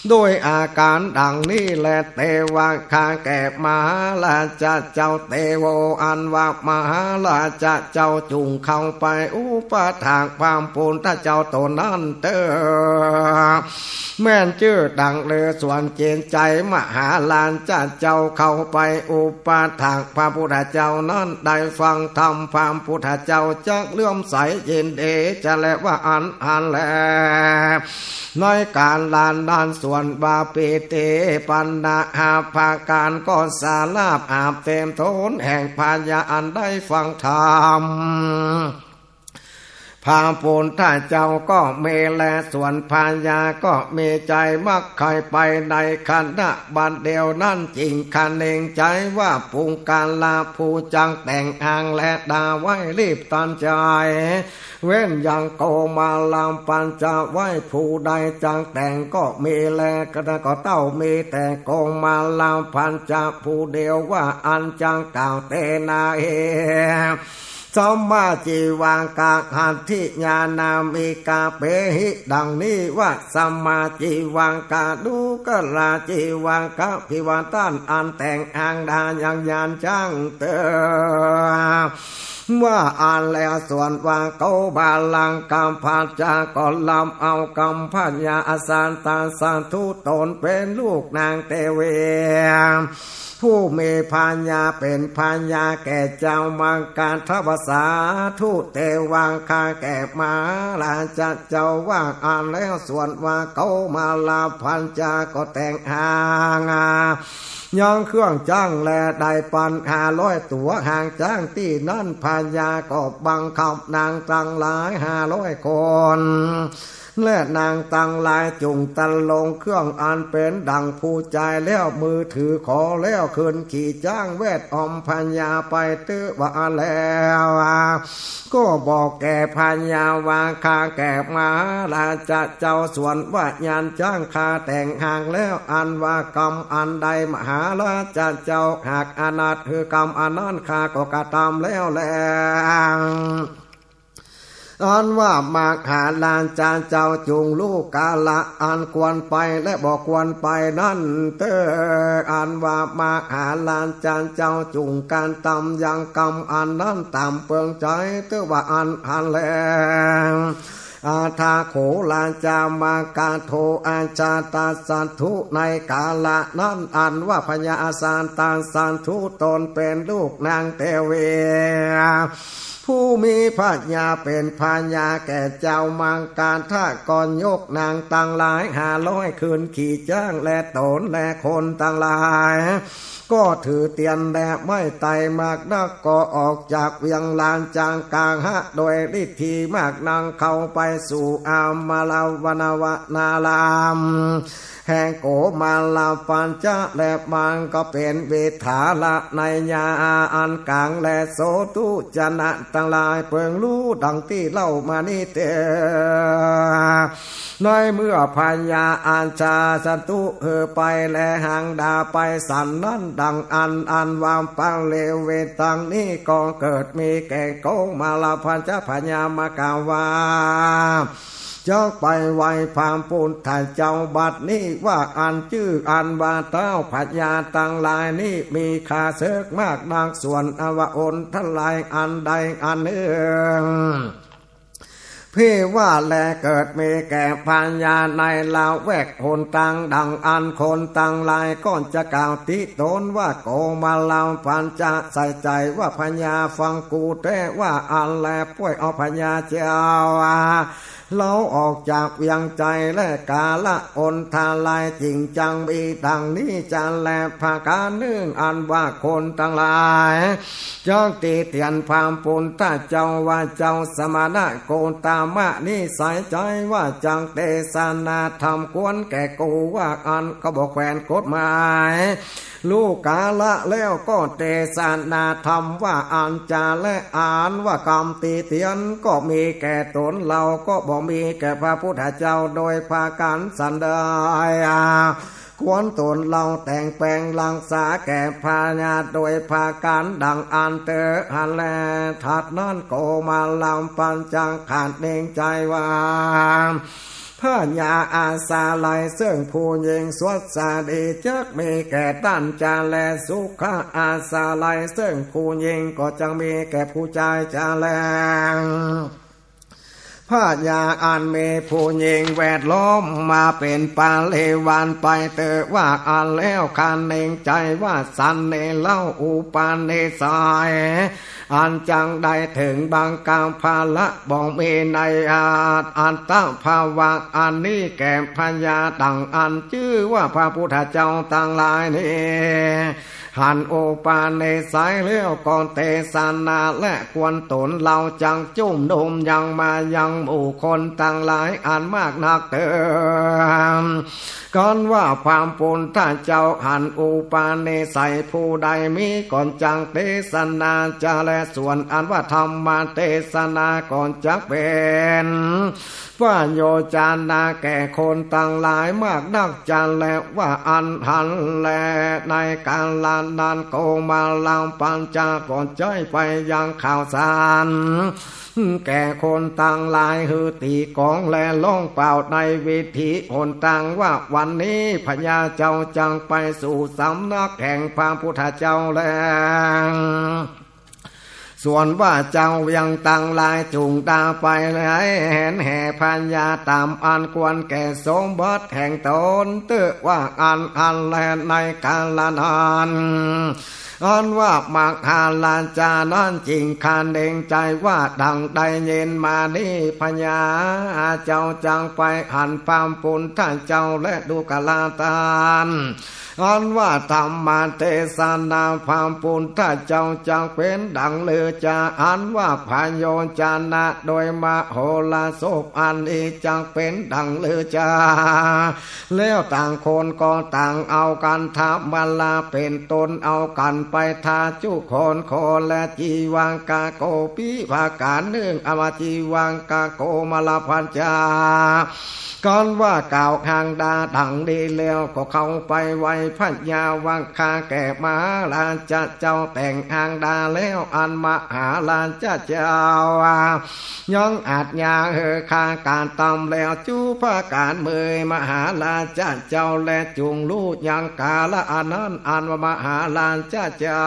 โดยอาก๋านดังนี้แล เตวะ ข้าแก่มหาราชเจ้า เตโว อันว่ามหาราชเจ้าจุ่งเข้าไปอุปัฏฐากพระพุทธเจ้าต๋นนั้นเต๊อะ แม่นจื้อดังลือ ส่วนจิตใจ๋มหาราชเจ้าเข้าไปอุปัฏฐากพระพุทธเจ้านั้น ได้ฟังธรรมพระพุทธเจ้าจักเลื่อมใสยินดีจะแลว่าอั้นอั้นแล ในก๋าละนั้น ส่วนว่าปิติปัญหาประก๋านก็สาราบอาบเต็มโถนแห่งพญาอันได้ฟังธรรม พระพุทธเจ้าก็มีแล ส่วนพญาก็มีใจ๋มักใค่ไปในขณะบัดเดี่ยวนั้น จึงคะเนงใจ๋ว่าปุคคละผู้จักแต่งหางและดาไว้รีบตันใจ๋ เว้นยังโกมาลปัญจไว้ ผู้ใดจักแต่งก็มีแล ก็เต้ามีแต่โกมาลปัญจผู้เดียว ว่าอั้นจักกล่าวเตนะเห สัมมาจีวังกะหัตถิยานามิกาเปหิ ดังนี้ว่า สัมมาจีวังกะดูกราจีวังกะภิวัตตัน อันแต่งหางดายังญาณจังเต๊อะ ว่าอั้นแล้ว ส่วนว่าโกมาลังกะพัจจะก็ลำเอากำพญาอสัตตสาธุตนเป๋นลูกนางเตวี ผู้มีพญาเป๋นพญาแก่เจ้ามัคคทวสาธุเตวัง ข้าแก่มหาราชเจ้า ว่าอั้นแล้ว ส่วนว่าโกมาลปัญจก็แต่งหาง ยังเครื่องจั๊งและได้ปันห้าร้อยตั๋วหางจั๊ง ตี้นั้นพญาก็บังคับนางตังหลายห้าร้อยคน และนางตังหลายจุ่งตะลงเครื่องอันเป๋นดั่งผู้จายแล้ว มือถือขอแล้ว ขึ้นขี่จั๊งแวดอ้อมพญาไปเต๊อะ ว่าอั้นแล้ว ก็บอกแก่พญาว่า ข้าแก่มหาราชเจ้า ส่วนว่าญาณจั๊งข้าแต่งหางแล้ว อันว่ากำอันใดมหาราชเจ้าหากอนัต คือกำอันนั้นข้าก็กระตำแล้วแล อันว่ามหาราชเจ้าจุ่งฮู้กาละอันควรไปและบ่ควรไปนั้นเต๊อะ อันว่ามหาราชเจ้าจุ่งกระตำยังกำอันนั้นต๋ามเปิงใจ๋เต๊อะ ว่าอั้นอั้นแล อัฏฐโขราชามัคคโทอาชาตสาธุ ในกาละนั้นอันว่าพญาอสัตตสาธุตนเป๋นลูกนางเตวี ผู้มีพญาเป๋นพญาแก่เจ้ามังกร ถ้าก่อนยกนางตังหลายห้าร้อย ขึ้นขี่จ๊าง และต๋นและคนตังหลาย ก็ถือเตียนและไม้ไตรมากนัก ก็ออกจากเวียงลานจังกาหะ โดยฤทธีมากนัก เข้าไปสู่อมรวนวนาราม แห่งโกมารปัญจะ และมันก็เป๋นเวฐาละไนยาอันกลาง และโสตุจนะตังหลายเปิงฮู้ดังตี้เล่ามานี้เตอ ในเมื่อพญาอาชาศัตรูหือไป และหางดาไปสันนั้น ดังอั้น อันว่าปริเวณตังนี้ ก็เกิดมีแก่โกมารปัญจะพญามากล่าวว่า จักไปไหว้พระพุทธเจ้าบัดนี้ ว่าอันจื้ออันว่าเต๊าพญาตังหลายนี้ มีข้าเสิกมากนัก ส่วนอันว่าอนทลายอันใดอันนึ่ง เพื่อว่าแลเกิดมีแก่พญาในละแวกหนตาง ดังอั้นคนตังหลายก็จะกล่าวติตนว่า โกมารปัญจะใส่ใจ๋ว่าพญาฟังกูแต๊ ว่าอั้นแลป่วยเอาพญาเจ้า เฮาออกจากเวียงไชย และกาละอนทลายจิ่งจังมีดังนี้จะแล ประก๋านนึ่ง อันว่าคนตังหลาย จักติเตียนพระพุทธเจ้าว่า เจ้าสมณะโคตมะนี้ใส่ใจ๋ว่าจักเตสนาธรรมควรแก่กู ว่าอั้นก็บ่แขวนกฎหมาย ลูกาละแล้วก็เตสนาธรรมว่าอั้นจะแล อันว่ากำติเตียนก็มีแก่ตนเฮา ก็บ่มีแก่พระพุทธเจ้า โดยประก๋านสันใด ควรตนเฮาแต่งแป๋งรักษาแก่พญาโดยประก๋านดังอั้นเตอ อันแล ถัดนั้นโกมารปัญจะขาดเน่งใจ๋ว่า พญาอาสาไลเซิ่งผู้หญิงสวัสดีจักมีแก่ต้านจะแล สุขอาสาไลเซิ่งผู้หญิงก็จักมีแก่ผู้จายจะแล พญาอันมีผู้หญิงแวดล้อมมาเป๋นปริวารไปเตอ ว่าอั้นแล้วขาดเน่งใจ๋ว่าสันนี้เล่าอุปนิสัย อันจักได้เถิงบังกาภาละบ่มีในอัตตภาวะอันนี้แก่พญาดังอั้นจื้อว่าพระพุทธเจ้าตังหลายนี้ หันอุปนิสัยแล้วก็เตสนาและควรตนเฮาจักจุมนุมยังมายังหมู่คนตังหลายอันมากนักเตอ กันว่าพระพุทธเจ้าหันอุปนิสัยผู้ใดมีก็จักเตสนาจะแล ส่วนอันว่าธรรมเตสนาก็จักเป๋นประโยชนะแก่คนตังหลายมากนักจะแล ว่าอั้นหันแล ในกาละนั้นโกมารปัญจะก็ใจ๊ไปยังข่าวสาร แก่คนตังหลายหื้อตี๋กองและร้องเป่าในวิถีหนตางว่า วันนี้พญาเจ้าจักไปสู่สำนักแห่งพระพุทธเจ้าแล ส่วนว่าเจ้าเวียงตังหลายจุ่งดาไปแล แหนแห่พญาต๋ามอันควรแก่สมบัติแห่งตนเต๊อะ ว่าอั้นอั้นแล ในกาละนั้น อันว่ามหาราชานั้นจิ่งขาดเน่งใจ๋ว่าดังได้ยินมานี้พญาเจ้าจักไปหันพระพุทธเจ้าและดูกราต้าน อันว่าธรรมเตสนาพระพุทธเจ้าจักเป๋นดังฤๅจา อันว่าประโยชนะโดยมโหรสพอันนี้จักเป๋นดังฤๅจา แล้วต่างคนก็ต่างเอากัน ธรรมราเป๋นต้นเอากันไปทาจุคนโคและจีวังกะโกปิ ประก๋านนึ่ง อันว่าจีวังกะโกมารปัญจะ กันว่ากล่าวหางดาดังนี้แล้วก็เข้าไปไหว้พญาวังคาแก่มหาราชเจ้าแต่งหางดาแล้ว อันมหาราชเจ้า ยังอาจญาหื้อข้ากระตำแล้วจุประก๋านเมย มหาราชเจ้าแลจุ่งฮู้ยังกาละอันนั้น อันว่ามหาราชเจ้า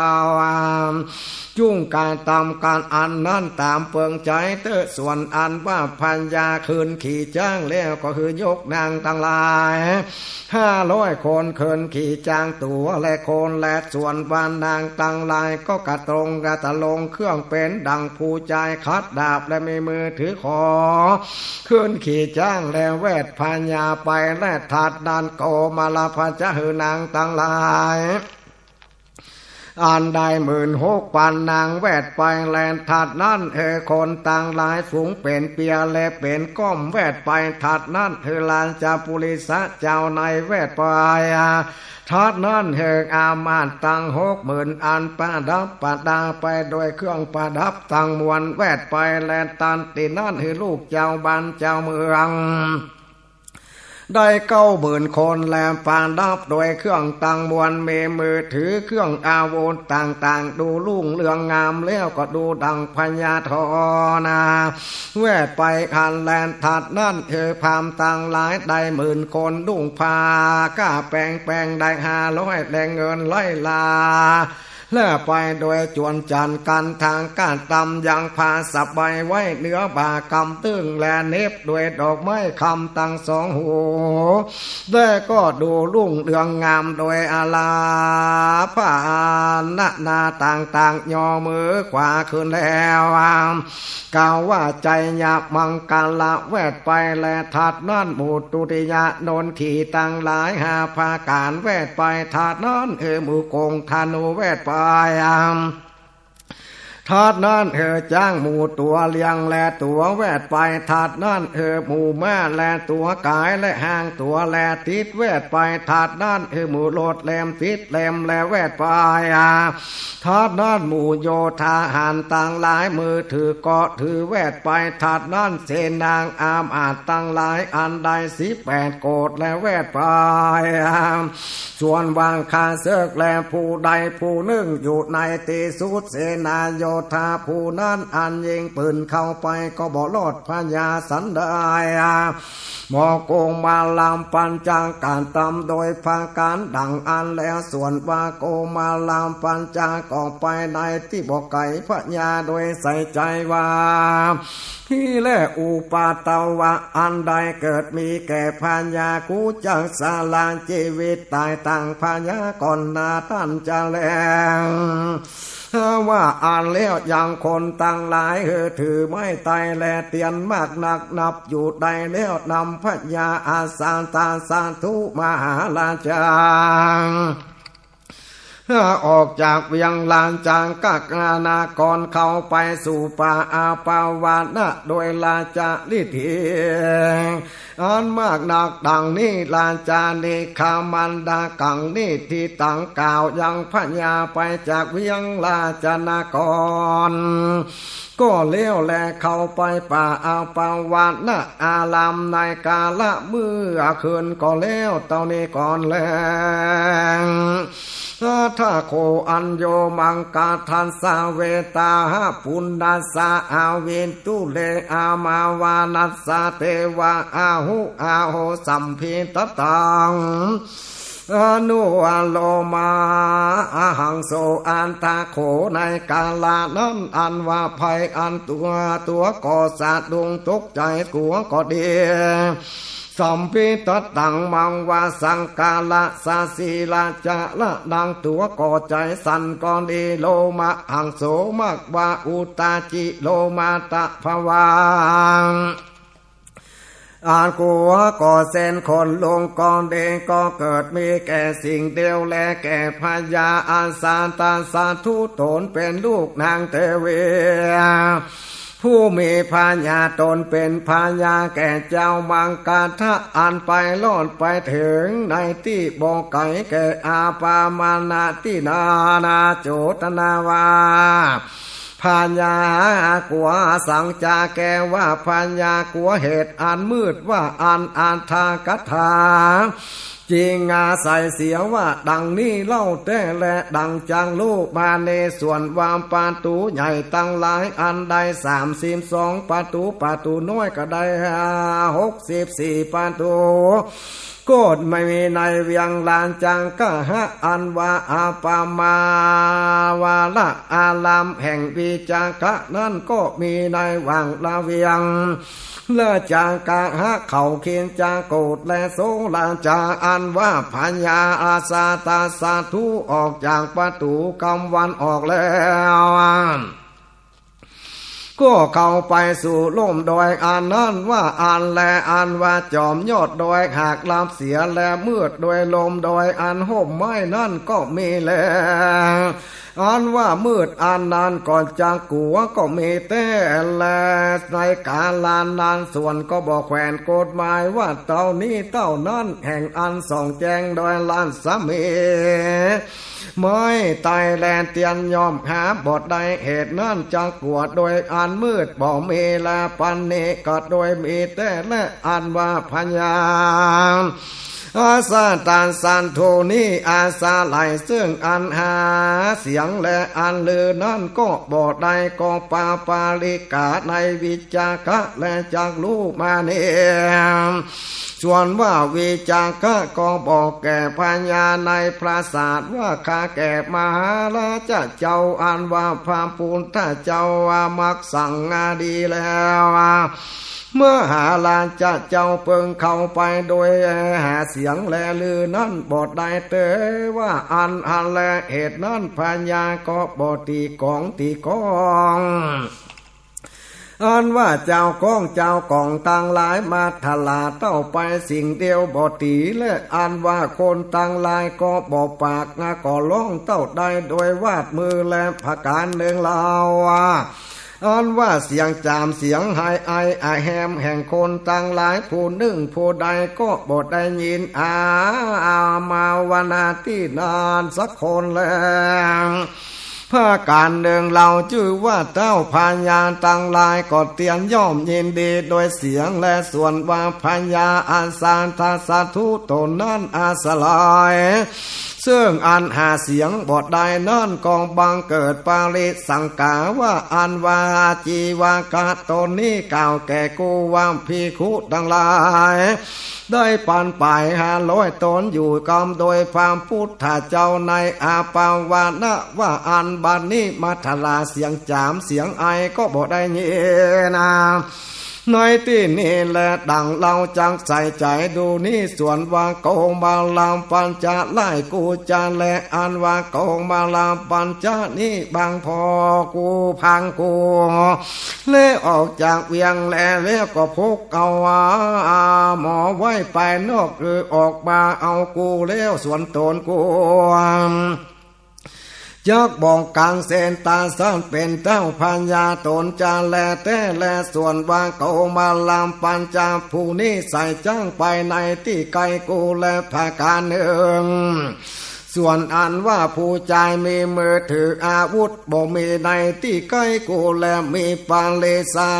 จุ่งกระตำก๋านอันนั้นต๋ามเปิงใจ๋เต๊อะ ส่วนอันว่าพญาขึ้นขี่จ๊างแล้วก็ คือยกนางตังหลายห้าร้อยคน ขึ้นขี่จ๊างตั๋วและคน และส่วนว่านางตังหลายก็กระตรงกระตะลง เครื่องเป๋นดั่งผู้จายขัดดาบ และมีมือถือขอ ขึ้นขี่จ๊างและแวดพญาไป และถัดนั้นโกมลพระเจ้าหื้อนางตังหลาย อันได้หมื่นหกปันนางแวดไป และถัดนั้นหื้อคนตังหลายฝูงเป๋นเปียและเป๋นก้อมแวดไป ถัดนั้นหื้อราชปุริสะเจ้าในแวดไป ถัดนั้นหื้ออามาตย์ตังหกหมื่นอันประดับประดาไปโดยเครื่องประดับตังมวลแวดไป และตันตี้นั้นหื้อลูกเจ้าบ้านเจ้าเมือง ได้เก้าหมื่นคน และประดับโดยเครื่องตังมวล มีมือถือเครื่องอาวุธต่างๆ ดูรุ่งเรืองงาม แล้วก็ดูดั่งพญาธรนา แวดไปอัน และถัดนั้นหื้อพราหมณ์ตังหลายได้หมื่นคน นุ่งผ้าก้าแป๋งแป๋งได้ห้าร้อย และเงินไล่ลา และไปโดยจวนจันทร์กันทางก้าตำ ยังผ้าสบายไว้เหนือบ่ากำตึง และเหน็บโดยดอกไม้คำตังสองหู และก็ดูรุ่งเรืองงามโดยอาลาพานานาต่างๆ ย่อมือขวาขึ้นแล้ว กล่าวว่าชัยยะมังคละแวดไป และถัดนั้นหมู่ตุติยะนนทีตังหลายห้าประก๋านแวดไป ถัดนั้นหื้อหมู่โกงธนูแวดไป ถัดนั้นหื้อจ๊างหมู่ตั๋วเลี้ยงและตั๋วแวดไป ถัดนั้นหื้อหมู่ม้าและตั๋วก๋ายและห้างตั๋วและติดแวดไป ถัดนั้นหื้อหมู่รถแหลมติดแหลมและแวดไป ถัดนั้นหมู่โยธาหารตังหลายมือถือเกราะถือแวดไป ถัดนั้นเสนาอามาตย์ตังหลายอันได้สิบแปดโกฏและแวดไป ส่วนว่าข้าศึกแลผู้ใดผู้นึ่งอยู่ในตี้สุดเสนาโยธาผู้นั้นอันยิงปืนเข้าไปก็บ่รอดพยาสันใด หมู่โกมลปัญจกะตำโดยประก๋านดั่งอั้นแล้ว ส่วนว่าโกมลปัญจก็ไปในตี้บ่ไก๋พยาโดยใส่ใจ๋ว่า นี่แลอุปัตตวะอันใดเกิดมีแก่พญา กูจักสละจีวิตต๋ายตังพญาก่อนหน้าตันจะแล ว่าอั้นแล้วยังคนตังหลายหื้อถือไม้ไตรและเตียนมากนักนับอยู่ได้แล้ว นำพญาอาสาตาสาธุมหาราชา ออกจากเวียงราชกักรานครเข้าไปสู่ป่าอาปาวานะโดยราชฤทธี อันมากนักดั่งนี้ ราชานิคมันดากัง นี้ตี้ตังกล่าวยังพญาไปจากเวียงราชนคร ก็แล้วแลเข้าไปป่าอาปาวานะอารามในกาละเมื่อคืนก็แล้วเต้านี้ก่อนแล อัฏฐโข อัญโญ มังคทัสสะ เวตาหะ ปุณณัสสะ อาวินตุเร อามาวานัสสะ เตวะ อาหุ อาโห สัมภิทธัตตัง อนุโลมา อหังโส อัฏฐโข ในกาละนั้นอันว่าภัยอันตั๋ว ตั๋วก็สะดุ้งตกใจ๋กั๋วก็ดี สัมภิทธัตตัง มังวาสังคาระสะ สีลาจะละดังตั๋วก็ใจ๋สั่นก็ดี โลมะหังโส มะวาอุตาจิโลมาตะภวัง อันกั๋วก็เส้นขนลุกก็ดี ก็เกิดมีแก่สิ่งเดียวแล แก่พญาอาสาตาสาธุ ตนเป๋นลูกนางเตวี ผู้มีพญาตนเป๋นพญาแก่เจ้ามังคทัต อันไปรอดไปเถิงในตี้บ่ไก๋แก่อาปามานะตี้นานาโจตนาวา พญากั๋วสังจาแก่ว่าพญากั๋วเหตุอันมืดว่าอันอัฏฐกถา จึงอาศัยเสียว่าดังนี้เล่าแต๊แล ดังจักรู้มาในส่วนว่าประตู๋ใหญ่ตังหลายอันได้สามสิบสองประตู๋ ประตู๋น้อยก็ได้หกสิบสี่ประตู๋ ก็มีในเวียงราชคฤห์อันว่าอัปปมาวรอารามแห่งวิสาขะนั้นก็มีในหว่างละเวียง ราชคฤห์เขาคิชกูฏและโสราชา อันว่าพญาอัสสัตถะสัตถุออกจากประตู๋กำวันออกแล้ว ก็เข้าไปสู่ร่มดอยอันนั้นว่าอันแล อันว่าจ๋อมยอดดอยหักลับเสียและมืดโดยร่มดอยอันฮ่มไม้นั้นก็มีแล อันว่ามืดอันนั้นก็จักกั๋วก็มีแต๊แล ในกาละนั้นส่วนก็บ่แขวนกฎหมายว่าเต้านี้เต้านั้น แห่งอันส่องแจ้งโดยรัศมีไม้ไตรแลเตียนย่อมหาบ่ได้ เหตุนั้นจักกั๋วโดยอันมืดบ่มีแล ปันนี้ก็โดยมีแต๊แล อันว่าพญา อัสสัตถะสัตถุนี้อาศัยซึ่งอันหาเสียงและอันลือนั้นก็บ่ได้ ก็ปาปาริกาในวิสาขะและจักรู้มานี้ ส่วนว่าวิสาขะก็บอกแก่พญาในปราสาทว่า ข้าแก่มหาราชเจ้า อันว่าพระพุทธเจ้าว่ามักสั่งดีแล้ว มหาราชเจ้าเปิงเข้าไปโดยหาเสียงและลือนั้นบ่ได้ แต่ว่าอันอันแล เหตุนั้นพญาก็บ่ตีของตีของ อันว่าเจ้าของเจ้ากองตังหลาย มัทธลาเต้าไปสิ่งเดียวบ่ตี และอันว่าคนตังหลายก็บ่ปาก ก็ร้องเต้าได้โดยวาดมือและประก๋านนึ่งเล่า อันว่าเสียงจ๋ามเสียงไห้ไออะแฮมแห่งคนตังหลายผู้นึ่งผู้ใดก็บ่ได้ยิน อา อามาว่านาตี้นั้นสักคนแล ประก๋านนึ่งเล่าจื้อว่าเต้าพญาตังหลายก็เตียนย่อมยินดีโดยเสียง และส่วนว่าพญาอัสสัตถะสัตถุต๋นนั้นอาศัย ซึ่งอันหาเสียงบ่ได้นั้นก็บังเกิดปริสังขาว่า อันว่าอาชีวกะต๋นนี้กล่าวแก่กูว่าภิกขุตังหลาย ได้ปันป๋ายห้าร้อยต๋นอยู่กำโดยพระพุทธเจ้าในอัปปวาณะว่า อันบัดนี้มัทธลาเสียงจ๋ามเสียงไอก็บ่ได้ยินนา ในตี้นี้แล ดังเฮาจักใส่ใจ๋ดูนี้ ส่วนว่าโกมาลปัญจะไล่กูจะแล อันว่าโกมาลปัญจะนี้บางพ่อกูพังกู และออกจากเวียงแล แล้วก็พกเอาว่าหมอไว้ไปนอก คือออกมาเอากูแล้วส่วนต๋นกู จักบอกกลางเสนตาสันเป็นเต้าพญาต๋นจะแลแต๊แล ส่วนว่าโกมาลปัญจะผู้นี้ใส่จ้างไปในตี้ไกลกูแลประก๋านนึ่ง ส่วนอันว่าผู้จายมีมือถืออาวุธบ่มีในตี้ไกลกูแล มีปาเลสา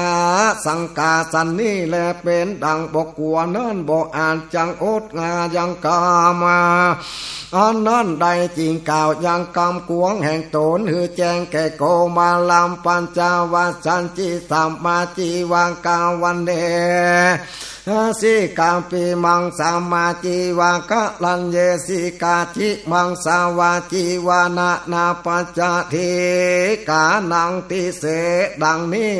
สังกาสันนี้แล เป๋นดังบ่กั๋วนั้นบ่อาจจักอดงายังกำ อันนั้นได้จึงกล่าวยังกำกวงแห่งต๋นหื้อแจ้งแก่โกมาลปัญจะว่า สัจจิสัมมาจีวังกาวันเน สิกาปิมังสัมมาจีวะกะรัญเย สิกาจิมังสาวาจีวานะนาปัจจาทิกานังติเส ดังนี้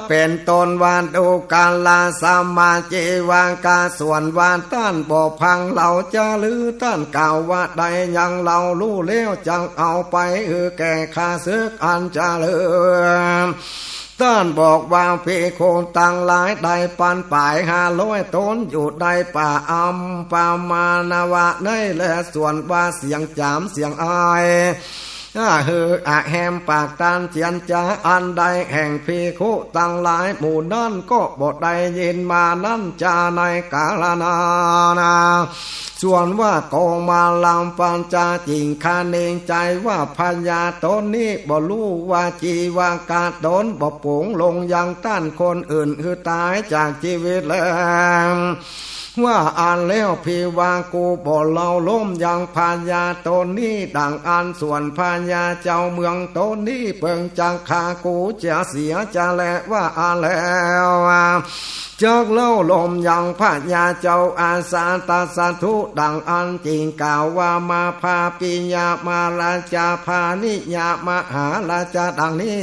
เป๋นต้นว่า ดูกราสัมมาจีวังกา ส่วนว่าต้านบ่ฟังเฮาจะลือ ต้านกล่าวว่าใดยังเฮาฮู้แล้วจักเอาไปหื้อแก่ข้าศึกอันจะลือ ต้านบอกว่าภิกขุตังหลายได้ปันป๋ายห้าร้อยต๋นอยู่ในป่าอัมปมาณวะในแล ส่วนว่าเสียงจ๋ามเสียงไอ อาหืออะแฮมปากต้านเจียนจ๋าอันใดแห่งภิกขุตังหลายหมู่นั้นก็บ่ได้ยินมานั้นจาในกาละนานา ส่วนว่าโกมาลปัญจะจิ่งคะเนงใจ๋ว่าพญาต๋นนี้บ่ฮู้ว่าจีวังกาต๋นบ่ปงลงยังต้านคนอื่นหื้อต๋ายจากจีวิตแล้ว ว่าอั้นแล้ว ภิกขุบ่เล่าลมยังพญาต๋นนี้ ดังอั้น ส่วนพญาเจ้าเมืองต๋นนี้ เปิงจักฆ่ากูเสีย เสียจะแล ว่าอั้นแล้ว จักเล่าลมยังพญาเจ้าอาสาตสัตถุ ดังอั้น จึงกล่าวว่า มาพาปิยะมาราชา พานิยะมหาราชา ดังนี้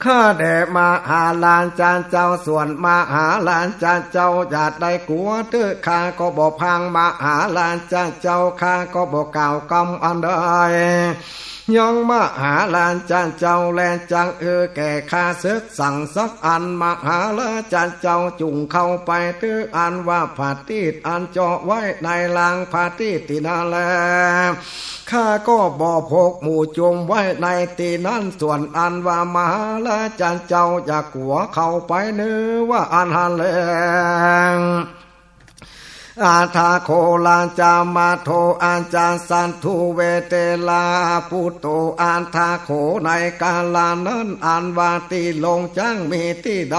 ข้าแต่มหาราชาเจ้า ส่วนมหาราชาเจ้าอย่าได้กั๋วเต๊อะ ข้าก็บ่พางมหาราชาเจ้า ข้าก็บ่กล่าวกำอันใด ยังมหาราชาเจ้าแล จักเอ่อแก่ข้าสักสั่งสักอัน มหาราชาเจ้าจุ่งเข้าไปเต๊อะ อันว่าผาตี้อันเจาะไว้ในรางผาตี้ตี้นั้นแล ข้าก็บ่ปกหมู่จุมไว้ในตี้นั้น ส่วนอันว่ามหาราชาเจ้าอย่ากั๋วเข้าไปเน่อ ว่าอั้นหั้นแล อัฏฐโข ราชามาโท อาจาสัตถุ เวเตหราปุตโต อัฏฐโข ในกาละนั้น อันว่าตี้ลงจ๊างมีตี้ใด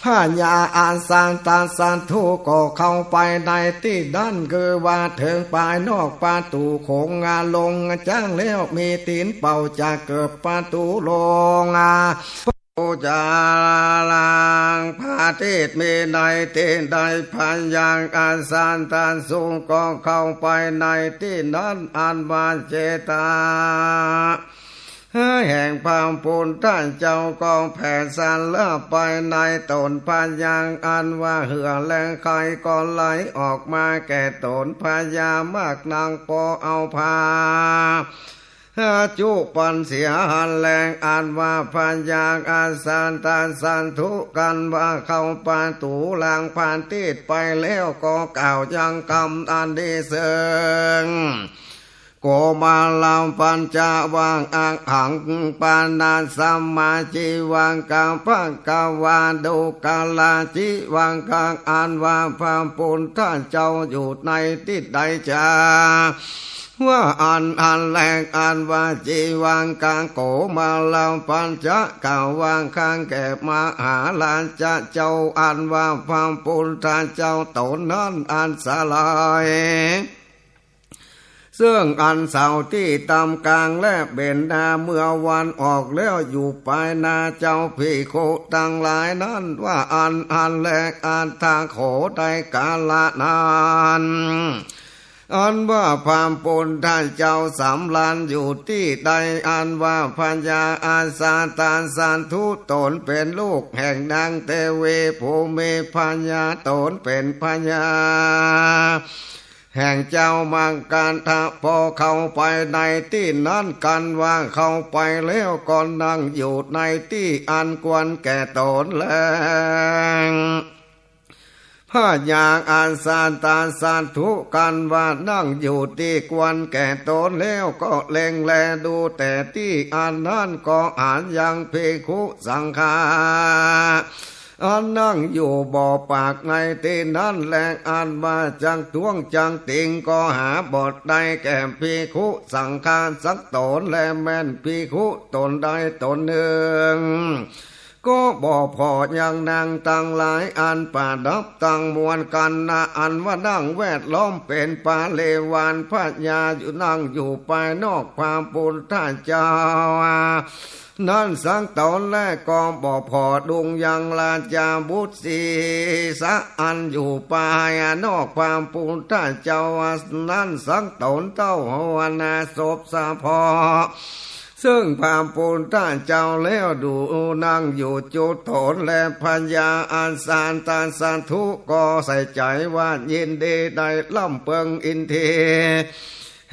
พญาอาสาตสัตถุก็เข้าไปในตี้นั้น คือว่าเถิงปายนอกปะตู๋ของลงจ๊างแล้ว มีตี๋นเป่าจะเกิบปะตู๋ลง ปูจารังผาตี้มีในตี้ใด พญาอาสาตสุก็เข้าไปในตี้นั้น อันว่าเจตา แห่งพระพุทธเจ้าก็แผ่สาระไปในต๋นพญา อันว่าเหื่อและไขก็ไหลออกมาแก่ต๋นพญามากนัก ปอเอาผ้า จุปันเสียหั้นแล อันว่าพญาอาสาตสัตถุกันว่าเข้าปะตู๋รางผาตี้ไปแล้ว ก็กล่าวยังกำอันดีเสิง โกมาลปัญจะ ว่า อะหัง ปานะสะมา จีวังกัง ภะคะวา ดูกะละ จีวังกัง อันว่าพระพุทธเจ้าอยู่ในตี้ใดจา ว่าอั้นหั้นแล อันว่าจีวังกัง โกมาลปัญจะ กล่าวว่าข้าแก่มหาราชาเจ้า อันว่าพระพุทธเจ้าต๋นนั้นอันสลาย เซิ่งอันเสาตี้ต๋ามก๋างและเบญจา เมื่อวันออกแล้วอยู่ปายหน้าเจ้าภิกขุตังหลายนั้น ว่าอั้นหั้นแล อัฏฐโข ในกาละนั้น อันว่าพระพุทธเจ้าสำราญอยู่ตี้ใด อันว่าพญาอาสาตสัตถุต๋นเป๋นลูกแห่งนางเตวีผู้มีพญาต๋นเป๋นพญา แห่งเจ้ามัคคันธะ ปอเข้าไปในตี้นั้น กันว่าเข้าไปแล้วก็นั่งอยู่ในตี้อันควรแก่ต๋นแล พญาอาสาตสัตถุกันว่านั่งอยู่ตี้ควรแก่ต๋นแล้ว ก็เล็งแลดูแต่ตี้อันนั้น ก็หันยังภิกขุสังฆา อันนั่งอยู่บ่ปากในตี้นั้นแล อันว่าจักท้วงจักติง ก็หาบ่ได้แก่ภิกขุสังฆาสักต๋นแล แม่นภิกขุต๋นใดต๋นนึ่ง ก็บ่ผ่อยังนางตังหลายอันประดับตังมวลกัณฑ์นา อันว่านั่งแวดล้อมเป๋นปริวารพญาอยู่ นั่งอยู่ปายนอกพระพุทธเจ้า นั้นสักต๋นแล ก็บ่ผ่อดุงยังราชบุตรสีสะอันอยู่ปายนอกพระพุทธเจ้านั้นสักต๋นเต้า หนนาศพสะเพาะ เซิ่งพระพุทธเจ้าแล้วดูนั่งอยู่จุดต๋นแล พญาอาสาตสัตถุก็ใส่ใจ๋ว่ายินดีได้ร่ำเปิงอินทรีย์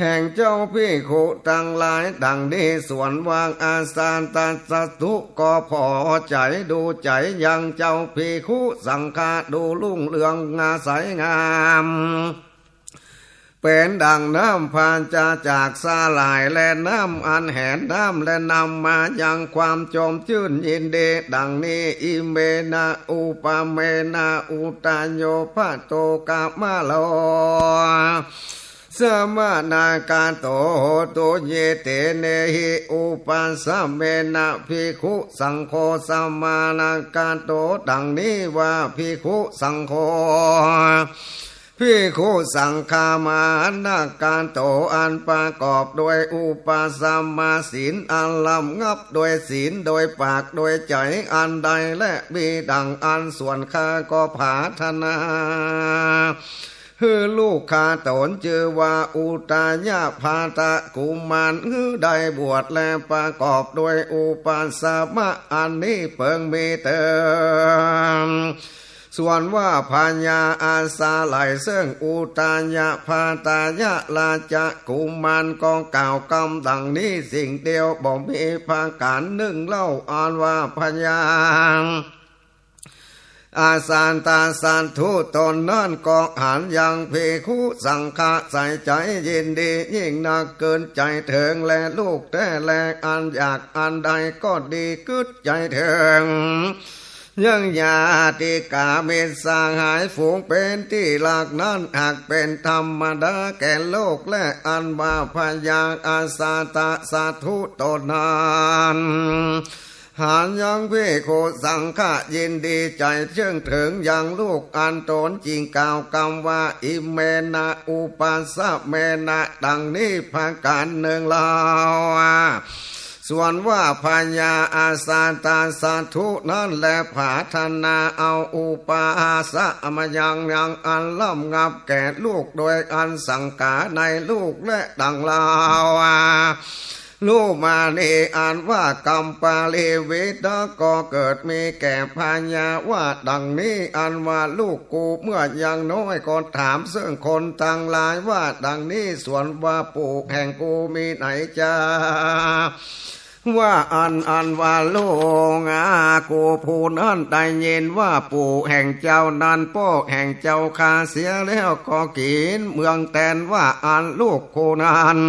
แห่งเจ้าภิกขุตังหลายดังนี้ ส่วนว่าอาสาตสัตถุก็ผ่อใจ๋ดูใจ๋ยังเจ้าภิกขุสังฆาดูรุ่งเรืองงาใสงาม เป๋นดั่งน้ำผาชะจากสลาย และน้ำอันแหนน้ำและนำมายังความจมจื้นยินดี ดังนี้ อิเมนะ อุปะเมนะ อุตโย ภะโต กะมะโล สมณากาโต โหตุ เย เต เนหิ อุปาสเมนะ ภิกขุสังโฆ สมณากาโต ดังนี้ว่า ภิกขุสังโฆ ภิกขุสังฆา มหานากาโต อันประกอบด้วยอุปาสมศีลอันล้ำงับ ด้วยศีล ด้วยปาก ด้วยใจ๋อันใด และมีดังอั้น ส่วนข้าก็ผาถนา หื้อลูกข้าต๋นจื้อว่าอุตายภาตกุมาร หื้อได้บวชและประกอบด้วยอุปาสมะอันนี้เปิงมีเติม ส่วนว่าพญาอาสาไหลเซิ่งอุตายภาตยราชกุมารก็กล่าวกำดังนี้สิ่งเดียว บ่มีประก๋านนึ่งเล่า อันว่าพญา อาสาตสัตถุต๋นนั้นก็หันยังภิกขุสังฆะใส่ใจ๋ยินดียิ่งนัก กึ๊ดใจ๋เถิงแลลูกแต๊แล อันอยากอันใดก็ดีกึ๊ดใจ๋เถิง ยังญาติกามิตรสหายฝูงเป๋นตี้ฮักนั้น หากเป๋นธรรมดาแก่โลกแล อันว่าพญาอาสาตสัตถุต๋นนั้น หันยังภิกขุสังฆะยินดีใจ๋เซิ่งเถิงยังลูกอันต๋น จึงกล่าวกำว่า อิเมนะ อุปาสเมนะ ดังนี้ประก๋านนึ่งเล่า ส่วนว่าพญาอาสาตสัตถุนั้นแลผาถนาเอาอุปาสะมายังยังอันล้ำงับแก่ลูก โดยอันสังก๋าในลูกแลดังเล่า ลูกมานีอันว่ากำปาลีวิทะก็เกิดมีแก่พญาว่าดังนี้ อันว่าลูกกูเมื่อยังน้อยก็ถามเซิ่งคนตังหลายว่าดังนี้ ส่วนว่าปู่แห่งกูมีไหนจา ว่าอัน อันว่าลูกอากูผู้นั้นได้ยินว่าปู่แห่งเจ้านั้นป้อแห่งเจ้าฆ่าเสียแล้วก็กิ๋นเมืองแตน ว่าอันลูกกูนั้น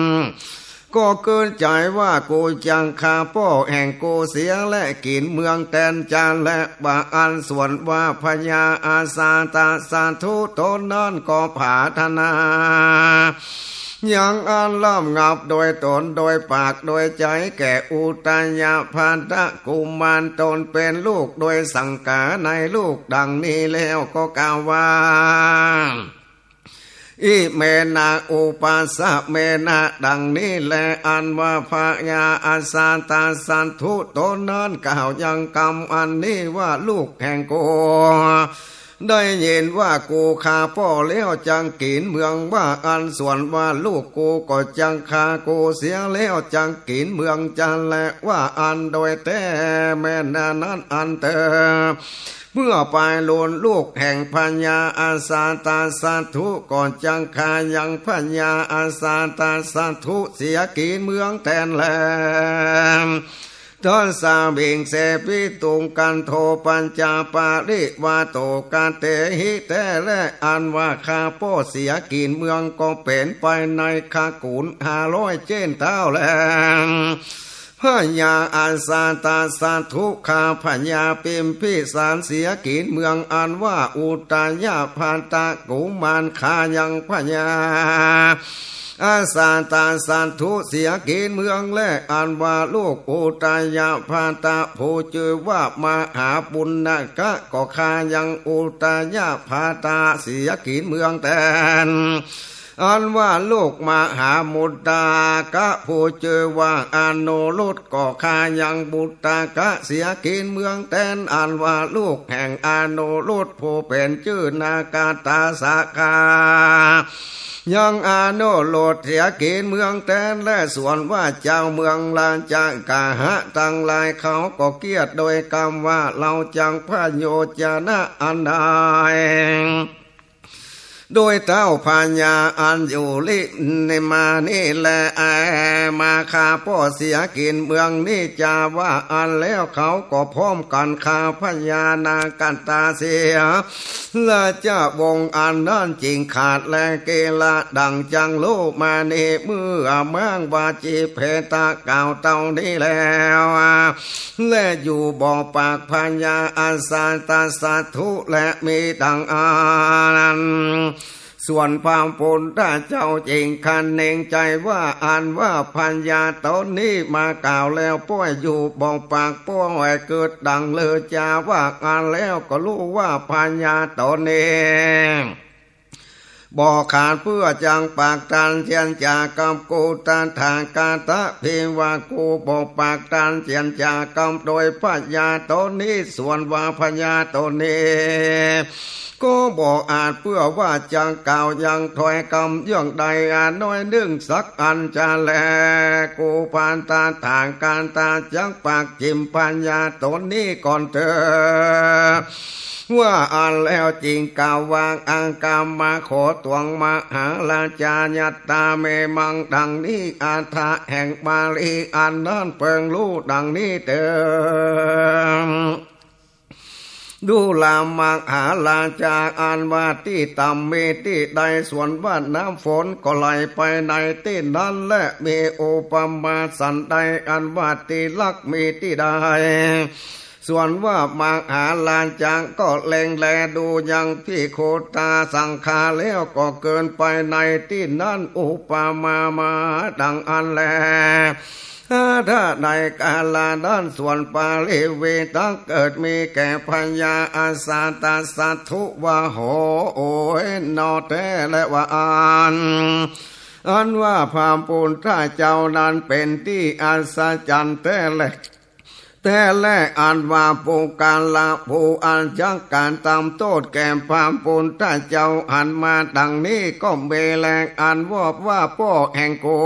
ก็กึ๊ดใจ๋ว่ากูจักฆ่าป้อแห่งกูเสียและกิ๋นเมืองแตนจาแล ว่าอันส่วนว่าพญาอาสาตสัตถุต๋นนั้นก็ผาถนา ยังอันล้ำงับโดยต๋นโดยปากโดยใจ๋แก่อุตายภาตกุมารต๋นเป๋นลูกโดยสังก๋าในลูกดังนี้แล้วก็กล่าวว่า อิเมนะ อุปาสเมนะ ดังนี้แล อันว่าพญาอาสาตสัตถุต๋นนั้นกล่าวยังกำอันนี้ว่าลูกแห่งกู ได้ยินว่ากูฆ่าป้อแล้วจักกิ๋นเมือง ว่าอันส่วนว่าลูกกูก็จักฆ่ากูเสียแล้วจักกิ๋นเมืองจาแล ว่าอันโดยแต๊แม่นนั้นอันเตอ เมื่อปายลุนลูกแห่งพญาอาสาตสัตถุก็จักฆ่ายังพญาอาสาตสัตถุเสียกิ๋นเมืองแตนแล ทัสสมิงเสปิตุงกันโทปัญจปริวาโตกะเตหิ แต๊แล อันว่าฆ่าป้อเสียกิ๋นเมืองก็เป๋นไปในขกุลห้าร้อยเจ๊นเต้าแล พญาอาสาตสัตถุฆ่าพญาพิมพิสารเสียกิ๋นเมือง อันว่าอุตายภาตกุมารฆ่ายังพญา อาสาตสัตถุเสียกิ๋นเมืองแล อันว่าลูกอุตายภาตผู้จื้อว่ามหาปุณณกะก็ฆ่ายังอุตายภาตเสียกิ๋นเมืองแตน อันว่าลูกมหามุตตากะผู้จื้อว่าอนุรุทธก็ฆ่ายังมุตตากะเสียกิ๋นเมืองแตน อันว่าลูกแห่งอนุรุทธผู้เป๋นจื้อนาคาตาสาขา ยังอนุรุทธเสียกิ๋นเมืองแตน และส่วนว่าเจ้าเมืองราชกะหะตังหลายเขาก็เกียดโดยกำว่าเฮาจักพโยชนะอันใด โดยเต้าพญาอันอยู่ลิมานี้แล มาฆ่าป้อเสียกิ๋นเมืองนี้จา ว่าอันแล้วเขาก็พร้อมกั๋นฆ่าพญานาคาตาเสีย ราชวงศ์อันนั้นจึงขาดและเกละดั่งจังโลมานี้ เมื่อม้างวาจีเพตะกล่าวเต้านี้แล้ว และอยู่บ่ปากพญาอาสาตสัตถุและมีดั่งอั้น ส่วนพระพุทธเจ้าจึงคะเนงใจ๋ว่า อันว่าพญาต๋นนี้มากล่าวแล้วป้อยอยู่บ่ปาก ป้อยกึ๊ดดังลือจ๋าว่าอั้นแล้ว ก็ฮู้ว่าพญาต๋นนี้ บ่ขาดเปื้อจักปากตรัสเจียรจ๋ากับกูตถาคตะ เพียงว่ากูบ่ปากตรัสเจียรจ๋ากับโดยพญาต๋นนี้ ส่วนว่าพญาต๋นนี้ ก็บ่อาจเปื้อว่าจักกล่าวยังถ้อยกำเยื่องใดอาน้อยนึ่งสักอันจะแล กูพระตถาคตะจักปากจิ่มพญาต๋นนี้ก่อนเต๊อะ ว่าอั้นแล้วจึงกล่าวว่า อังคมะ ขอตวงมหาราชา ยัตตาเม มัง ดังนี้ อัฏฐะ แห่งบาลีอันนั้นเปิงฮู้ดังนี้เต๊อะ ดูรา มหาราชา อันว่าตี้ต่ำมีตี้ใด ส่วนว่าน้ำฝนก็ไหลไปในตี้นั้นแล มีอุปมาฉันใด อันว่าตี้รักมีตี้ใด ส่วนว่ามหาราชาก็เล็งแลดูยังภิกขุตาสังฆาแล้วก็เกินไปในตี้นั้น อุปมามาดังอั้นแล ถ้าในกาละนั้นส่วนปริเวทะเกิดมีแก่พญาอสาตสัตถุว่า โห โอยหนอแต๊แลว่าอั้น อันว่าพระพุทธเจ้านั้นเป๋นตี้อัศจรรย์แต๊แล แต๊แล อันว่าปุคคละผู้อันจักกระตำโต้ษแก่พระพุทธเจ้าอันมาดังนี้ก็มีแล อันว่า ว่าป้อแห่งกู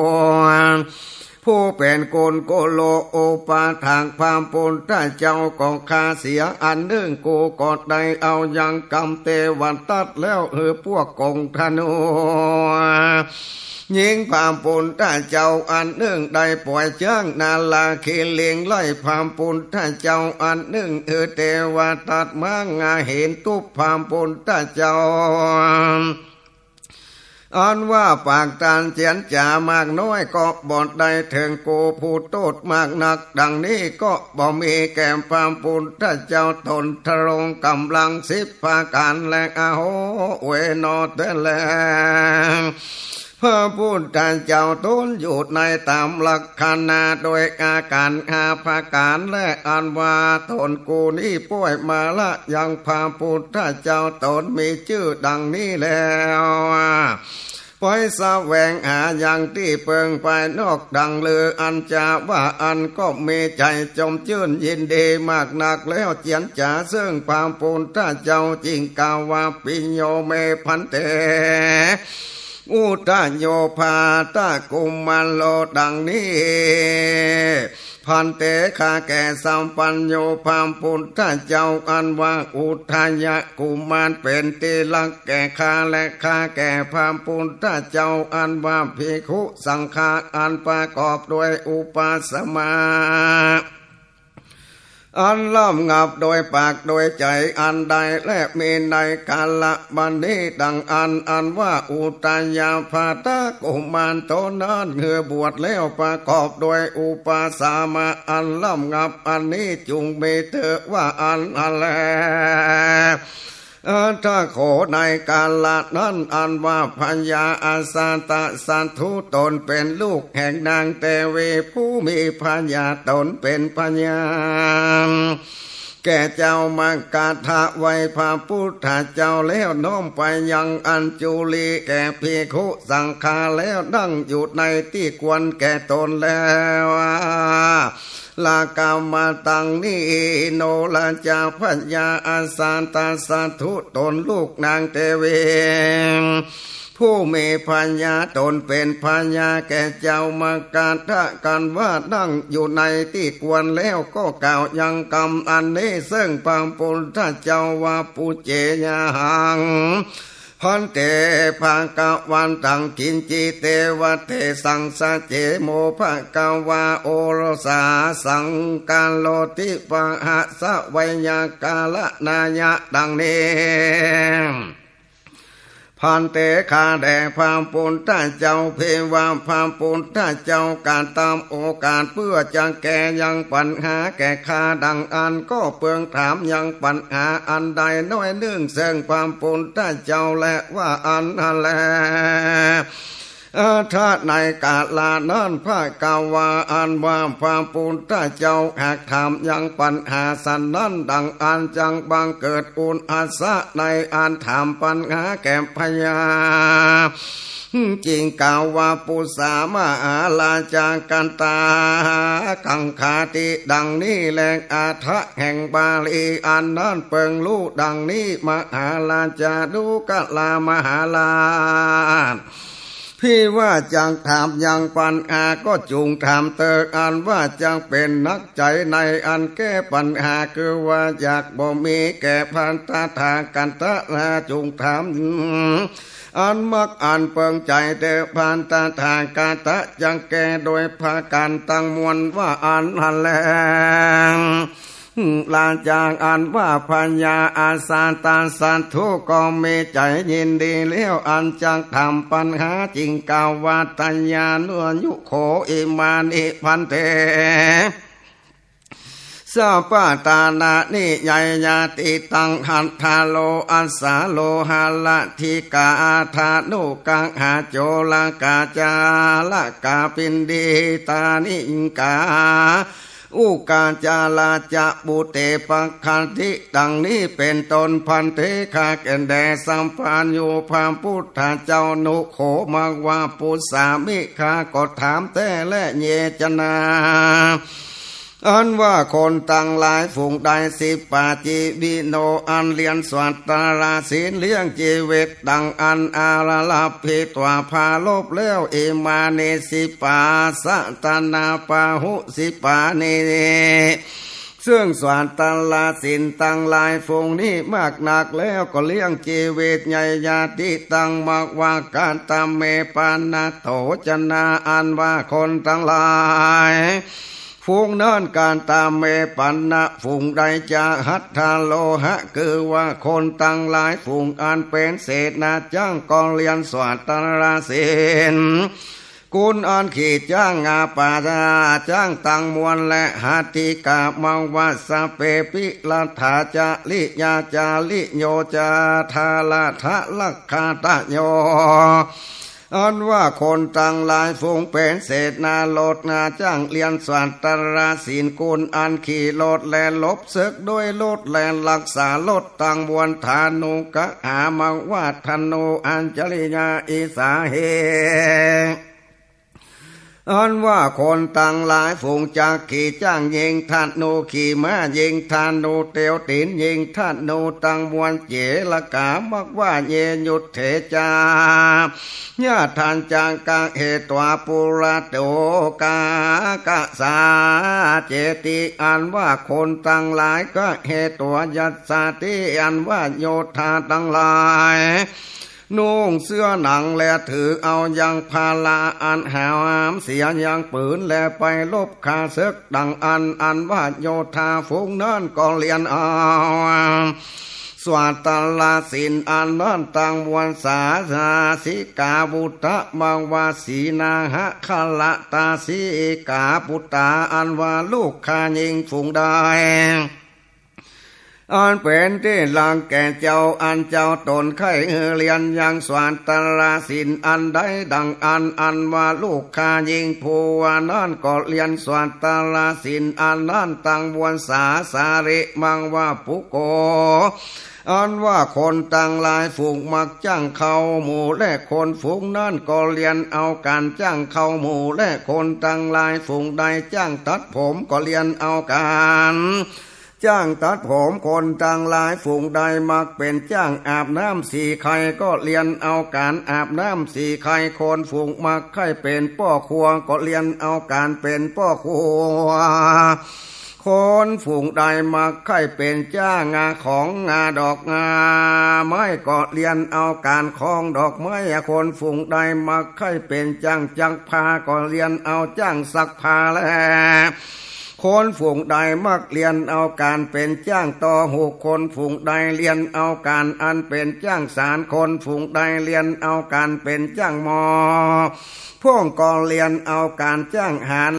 ผู้เป๋นกุลกุโลอุปถากพระพุทธเจ้าก็ฆ่าเสียอันนึ่ง กูก็ได้เอายังกำเตวทัตแล้วหื้อพวกกงธนู ยิงพระพุทธเจ้าอันนึ่ง ได้ป่อยจ๊างนาลาคิริงไล่พระพุทธเจ้าอันนึ่ง หื้อเตวทัตมางาหินตุ๊บพระพุทธเจ้า อันว่าปากตรัสเจียรจ๋ามากน้อยก็บ่ได้เถิง กูผู้โต้ษมากนัก ดังนี้ก็บ่มีแก่พระพุทธเจ้า ตนทรงก๋ำลังสิบประก๋านแล อโห โอยหนอแต๊แล พระพุทธเจ้าตนอยู่ในต๋ามลักษณะโดยอาก๋านห้าประก๋านแล อันว่าตนกูนี้ป้อยมาละยังพระพุทธเจ้า ตนมีจื้อดังนี้แล้ว ไปแสวงหายังตี้เปิงภายนอกดังลือ อันจาว่าอั้นก็มีใจ๋จมจื้นยินดีมากนักแล้ว เจียรจ๋าเซิ่งพระพุทธเจ้าจึงกล่าวว่า ปิโยเมภันเต อุทโยภาทกุมารโล ดังนี้ ภันเต ข้าแก่สัพพัญญูพระพุทธเจ้า อันว่าอุทยกุมารเป๋นตี้ฮักแก่ข้า และข้าแก่พระพุทธเจ้า อันว่าภิกขุสังฆา อันประกอบโดยอุปาสมะ อันล้ำงับโดยปากโดยใจ๋อันใด และมีในกาละบัดนี้ดังอั้น อันว่าอุทยภาทกุมารต๋นนั้น หื้อบวชแล้วประกอบโดยอุปาสมะอันล้ำงับอันนี้จุ่งมีเต๊อะว่าอั้นแล อัตถะ โข ในกาละนั้น อันว่าพญาอสาตสัตถุตนเป๋นลูกแห่งนางเตวี ผู้มีพญาต๋นเป๋นพญา แก่เจ้ามกทะไว้พระพุทธเจ้าแล้ว น้อมไปยังอัญจุลีแก่ภิกขุสังฆาแล้ว นั่งอยู่ในตี้ควรแก่ตนแล้ว ละกามาตัง นี้โนราจา พญาอสาตสัตถุตนลูกนางเตวี ผู้มีพญาต๋นเป๋นพญาแก่เจ้ามกทะกั๋นว่านั่งอยู่ในตี้ควรแล้ว ก็กล่าวยังกำอันนี้เซิ่งพระพุทธเจ้าว่า ปุจเฉยหัง ภันเต ภะคะวันตัง กิญจิ เตวะเตสัง สะเจโม ภะคะวา โอรสา สังกาโรติ ปะหะสะ ไวยากรณายะ ดังนี้ ภันเต ข้าแด่พระปุทธเจ้า ภิว่าพระปุทธเจ้ากระตำโอกาสเปื้อจะแก้ยังปัญหาแก่ข้าดังอั้น ก็เปิงถามยังปัญหาอันใดน้อยนึ่งเซิ่งพระปุทธเจ้าแลว่าอั้นแล อัฏฐะ ในกาละนั้น ภควา อันว่าพระปุทธเจ้าหากถามยังปัญหาสันนั้นดังอั้น จักบังเกิดอุทธัสสะในอันถามปัญหาแก่พญา จึงกล่าวว่า ปุสสะ มหาราชา กัตถากังขาติ ดังนี้แล อัฏฐะ แห่งบาลีอันนั้นเปิงฮู้ดังนี้ มหาราชา ดูกรามหาราช ภิว่าจักถามยังปัญหาก็จุ่งถามเติก อันว่าจักเป๋นนักใจ๋ในอันแก้ปัญหา คือว่าอยากบ่มีแก่พระตถาคตะ และจุ่งถาม อันมักอันเปิงใจ๋แด่พระตถาคตะจักแก้โดยประก๋านตังมวลว่าอั้นแล ราชา อันว่าพญาอัสสะตะสัตถุก็มีใจ๋ยินดีแล้วอันจักถามปัญหา จึงกล่าวว่า ตยานุโยโค อิมานิ ภันเต สัพพะทานานิ ยายาติตัง หัตถะโล อัสสะโล หะระทิกา อาทานุกะหะ โจรกา จารกา ปิณฑิตา นิกา อุกา จารา จะปุเต ปัคคันติ ดังนี้เป๋นต้น ภันเต ข้าแก่แด่สัพพัญญูพระปุทธเจ้า นุโข มะวะ ปุสสามิ ข้าก็ถามแต๊แล เย จะนา อันว่าคนตังหลายฝูงใด สิปาจีวิโน อันเรียนสวดตะละศีลเลี้ยงจีวิตดังอั้น อาราระภิตวา ปรารภแล้ว อิมานิ สิปา สะตะนา ปาหุ สิปานิ ซึ่งสวดตะละศีลตังหลายฝูงนี้มากนักแล้วก็เลี้ยงจีวิต ยายาติตัง มะวะ กะตะเม ปะนะโต จะนา อันว่าคนตังหลาย ฝูงนั้น กะตะเม ปะนะ ฝูงใด จะ หัตถะโลหะ คือว่าคนตังหลายฝูงอันเป๋นเสนาจ้างก็เรียนสวดตะละศีล กุณอันขี่จ้าง อาปาจ้างตังมวลแล หัตถิกา มะวะ สะเปปิ รัตถา จริยา จาริโย จาทาระทะ รักขะตะโย อันว่าคนตังหลายฝูงเป๋นเสนารถนาจ้างเรียนสวดตะละศีล กุณอันขี่รถและรบศึกด้วยรถและรักษารถตังมวล ธานุกะหา มะวะ ธนู อัจฉริยา อิสาเห อันว่าคนตังหลายฝูงจักขี่จ้างยิงธนู ขี่ม้ายิงธนู เตียวตี๋นยิงธนูตังมวล เจรกา มะวะ เย ยุทเธ จา ยะทัญจะ กะเหตวา ปุระโต กะ กะสา เจติ อันว่าคนตังหลาย กะเหตวา ยัสสาติ อันว่าโยธาตังหลาย นุ่งเสื้อหนังและถือเอายังพาลาอันหามเสียยังปืน และไปรบฆ่าศึกดังอั้น อันว่าโยธาฝูงนั้นก็เรียนเอา สวดตะละศีลอันนั้นตังมวล สาสาสิกา ปุตตะ มะวะ สีนาหะ คะละตา สีกา ปุตตา อันว่าลูกฆ่ายิงฝูงใด อันเป๋นตี้รักแก่เจ้า อันเจ้าตนใค่หื้อเรียนยังสวดตะละศีลอันใดดังอั้น อันว่าลูกฆ่ายิงผัวนั้นก็เรียนสวดตะละศีลอันนั้นตังมวล สาสาริ มะวะ ปุโก อันว่าคนตังหลายฝูงมักจ้างเข้าหมู่ และคนฝูงนั้นก็เรียนเอาก๋านจ้างเข้าหมู่ และคนตังหลายฝูงใดจ้างตัดผมก็เรียนเอาก๋าน จ้างตัดผม คนตังหลายฝูงใดมักเป๋นจ้างอาบน้ำสีไข่ก็เรียนเอาก๋านอาบน้ำสีไข่ คนฝูงมักใค่เป๋นป้อครัวก็เรียนเอาก๋านเป๋นป้อครัว คนฝูงใดมักใค่เป๋นจ้างของดอกไม้ก็เรียนเอาก๋านของดอกไม้ คนฝูงใดมักใค่เป๋นจ้างจักผ้าก็เรียนเอาจ้างซักผ้าแล คนฝูงใดมักเรียนเอาก๋านเป๋นจ้างต่อฮูก คนฝูงใดเรียนเอาก๋านอันเป๋นจ้างสาน คนฝูงใดเรียนเอาก๋านเป๋นจ้างหมอ พ่องก็เรียนเอาก๋านจ้างหาญ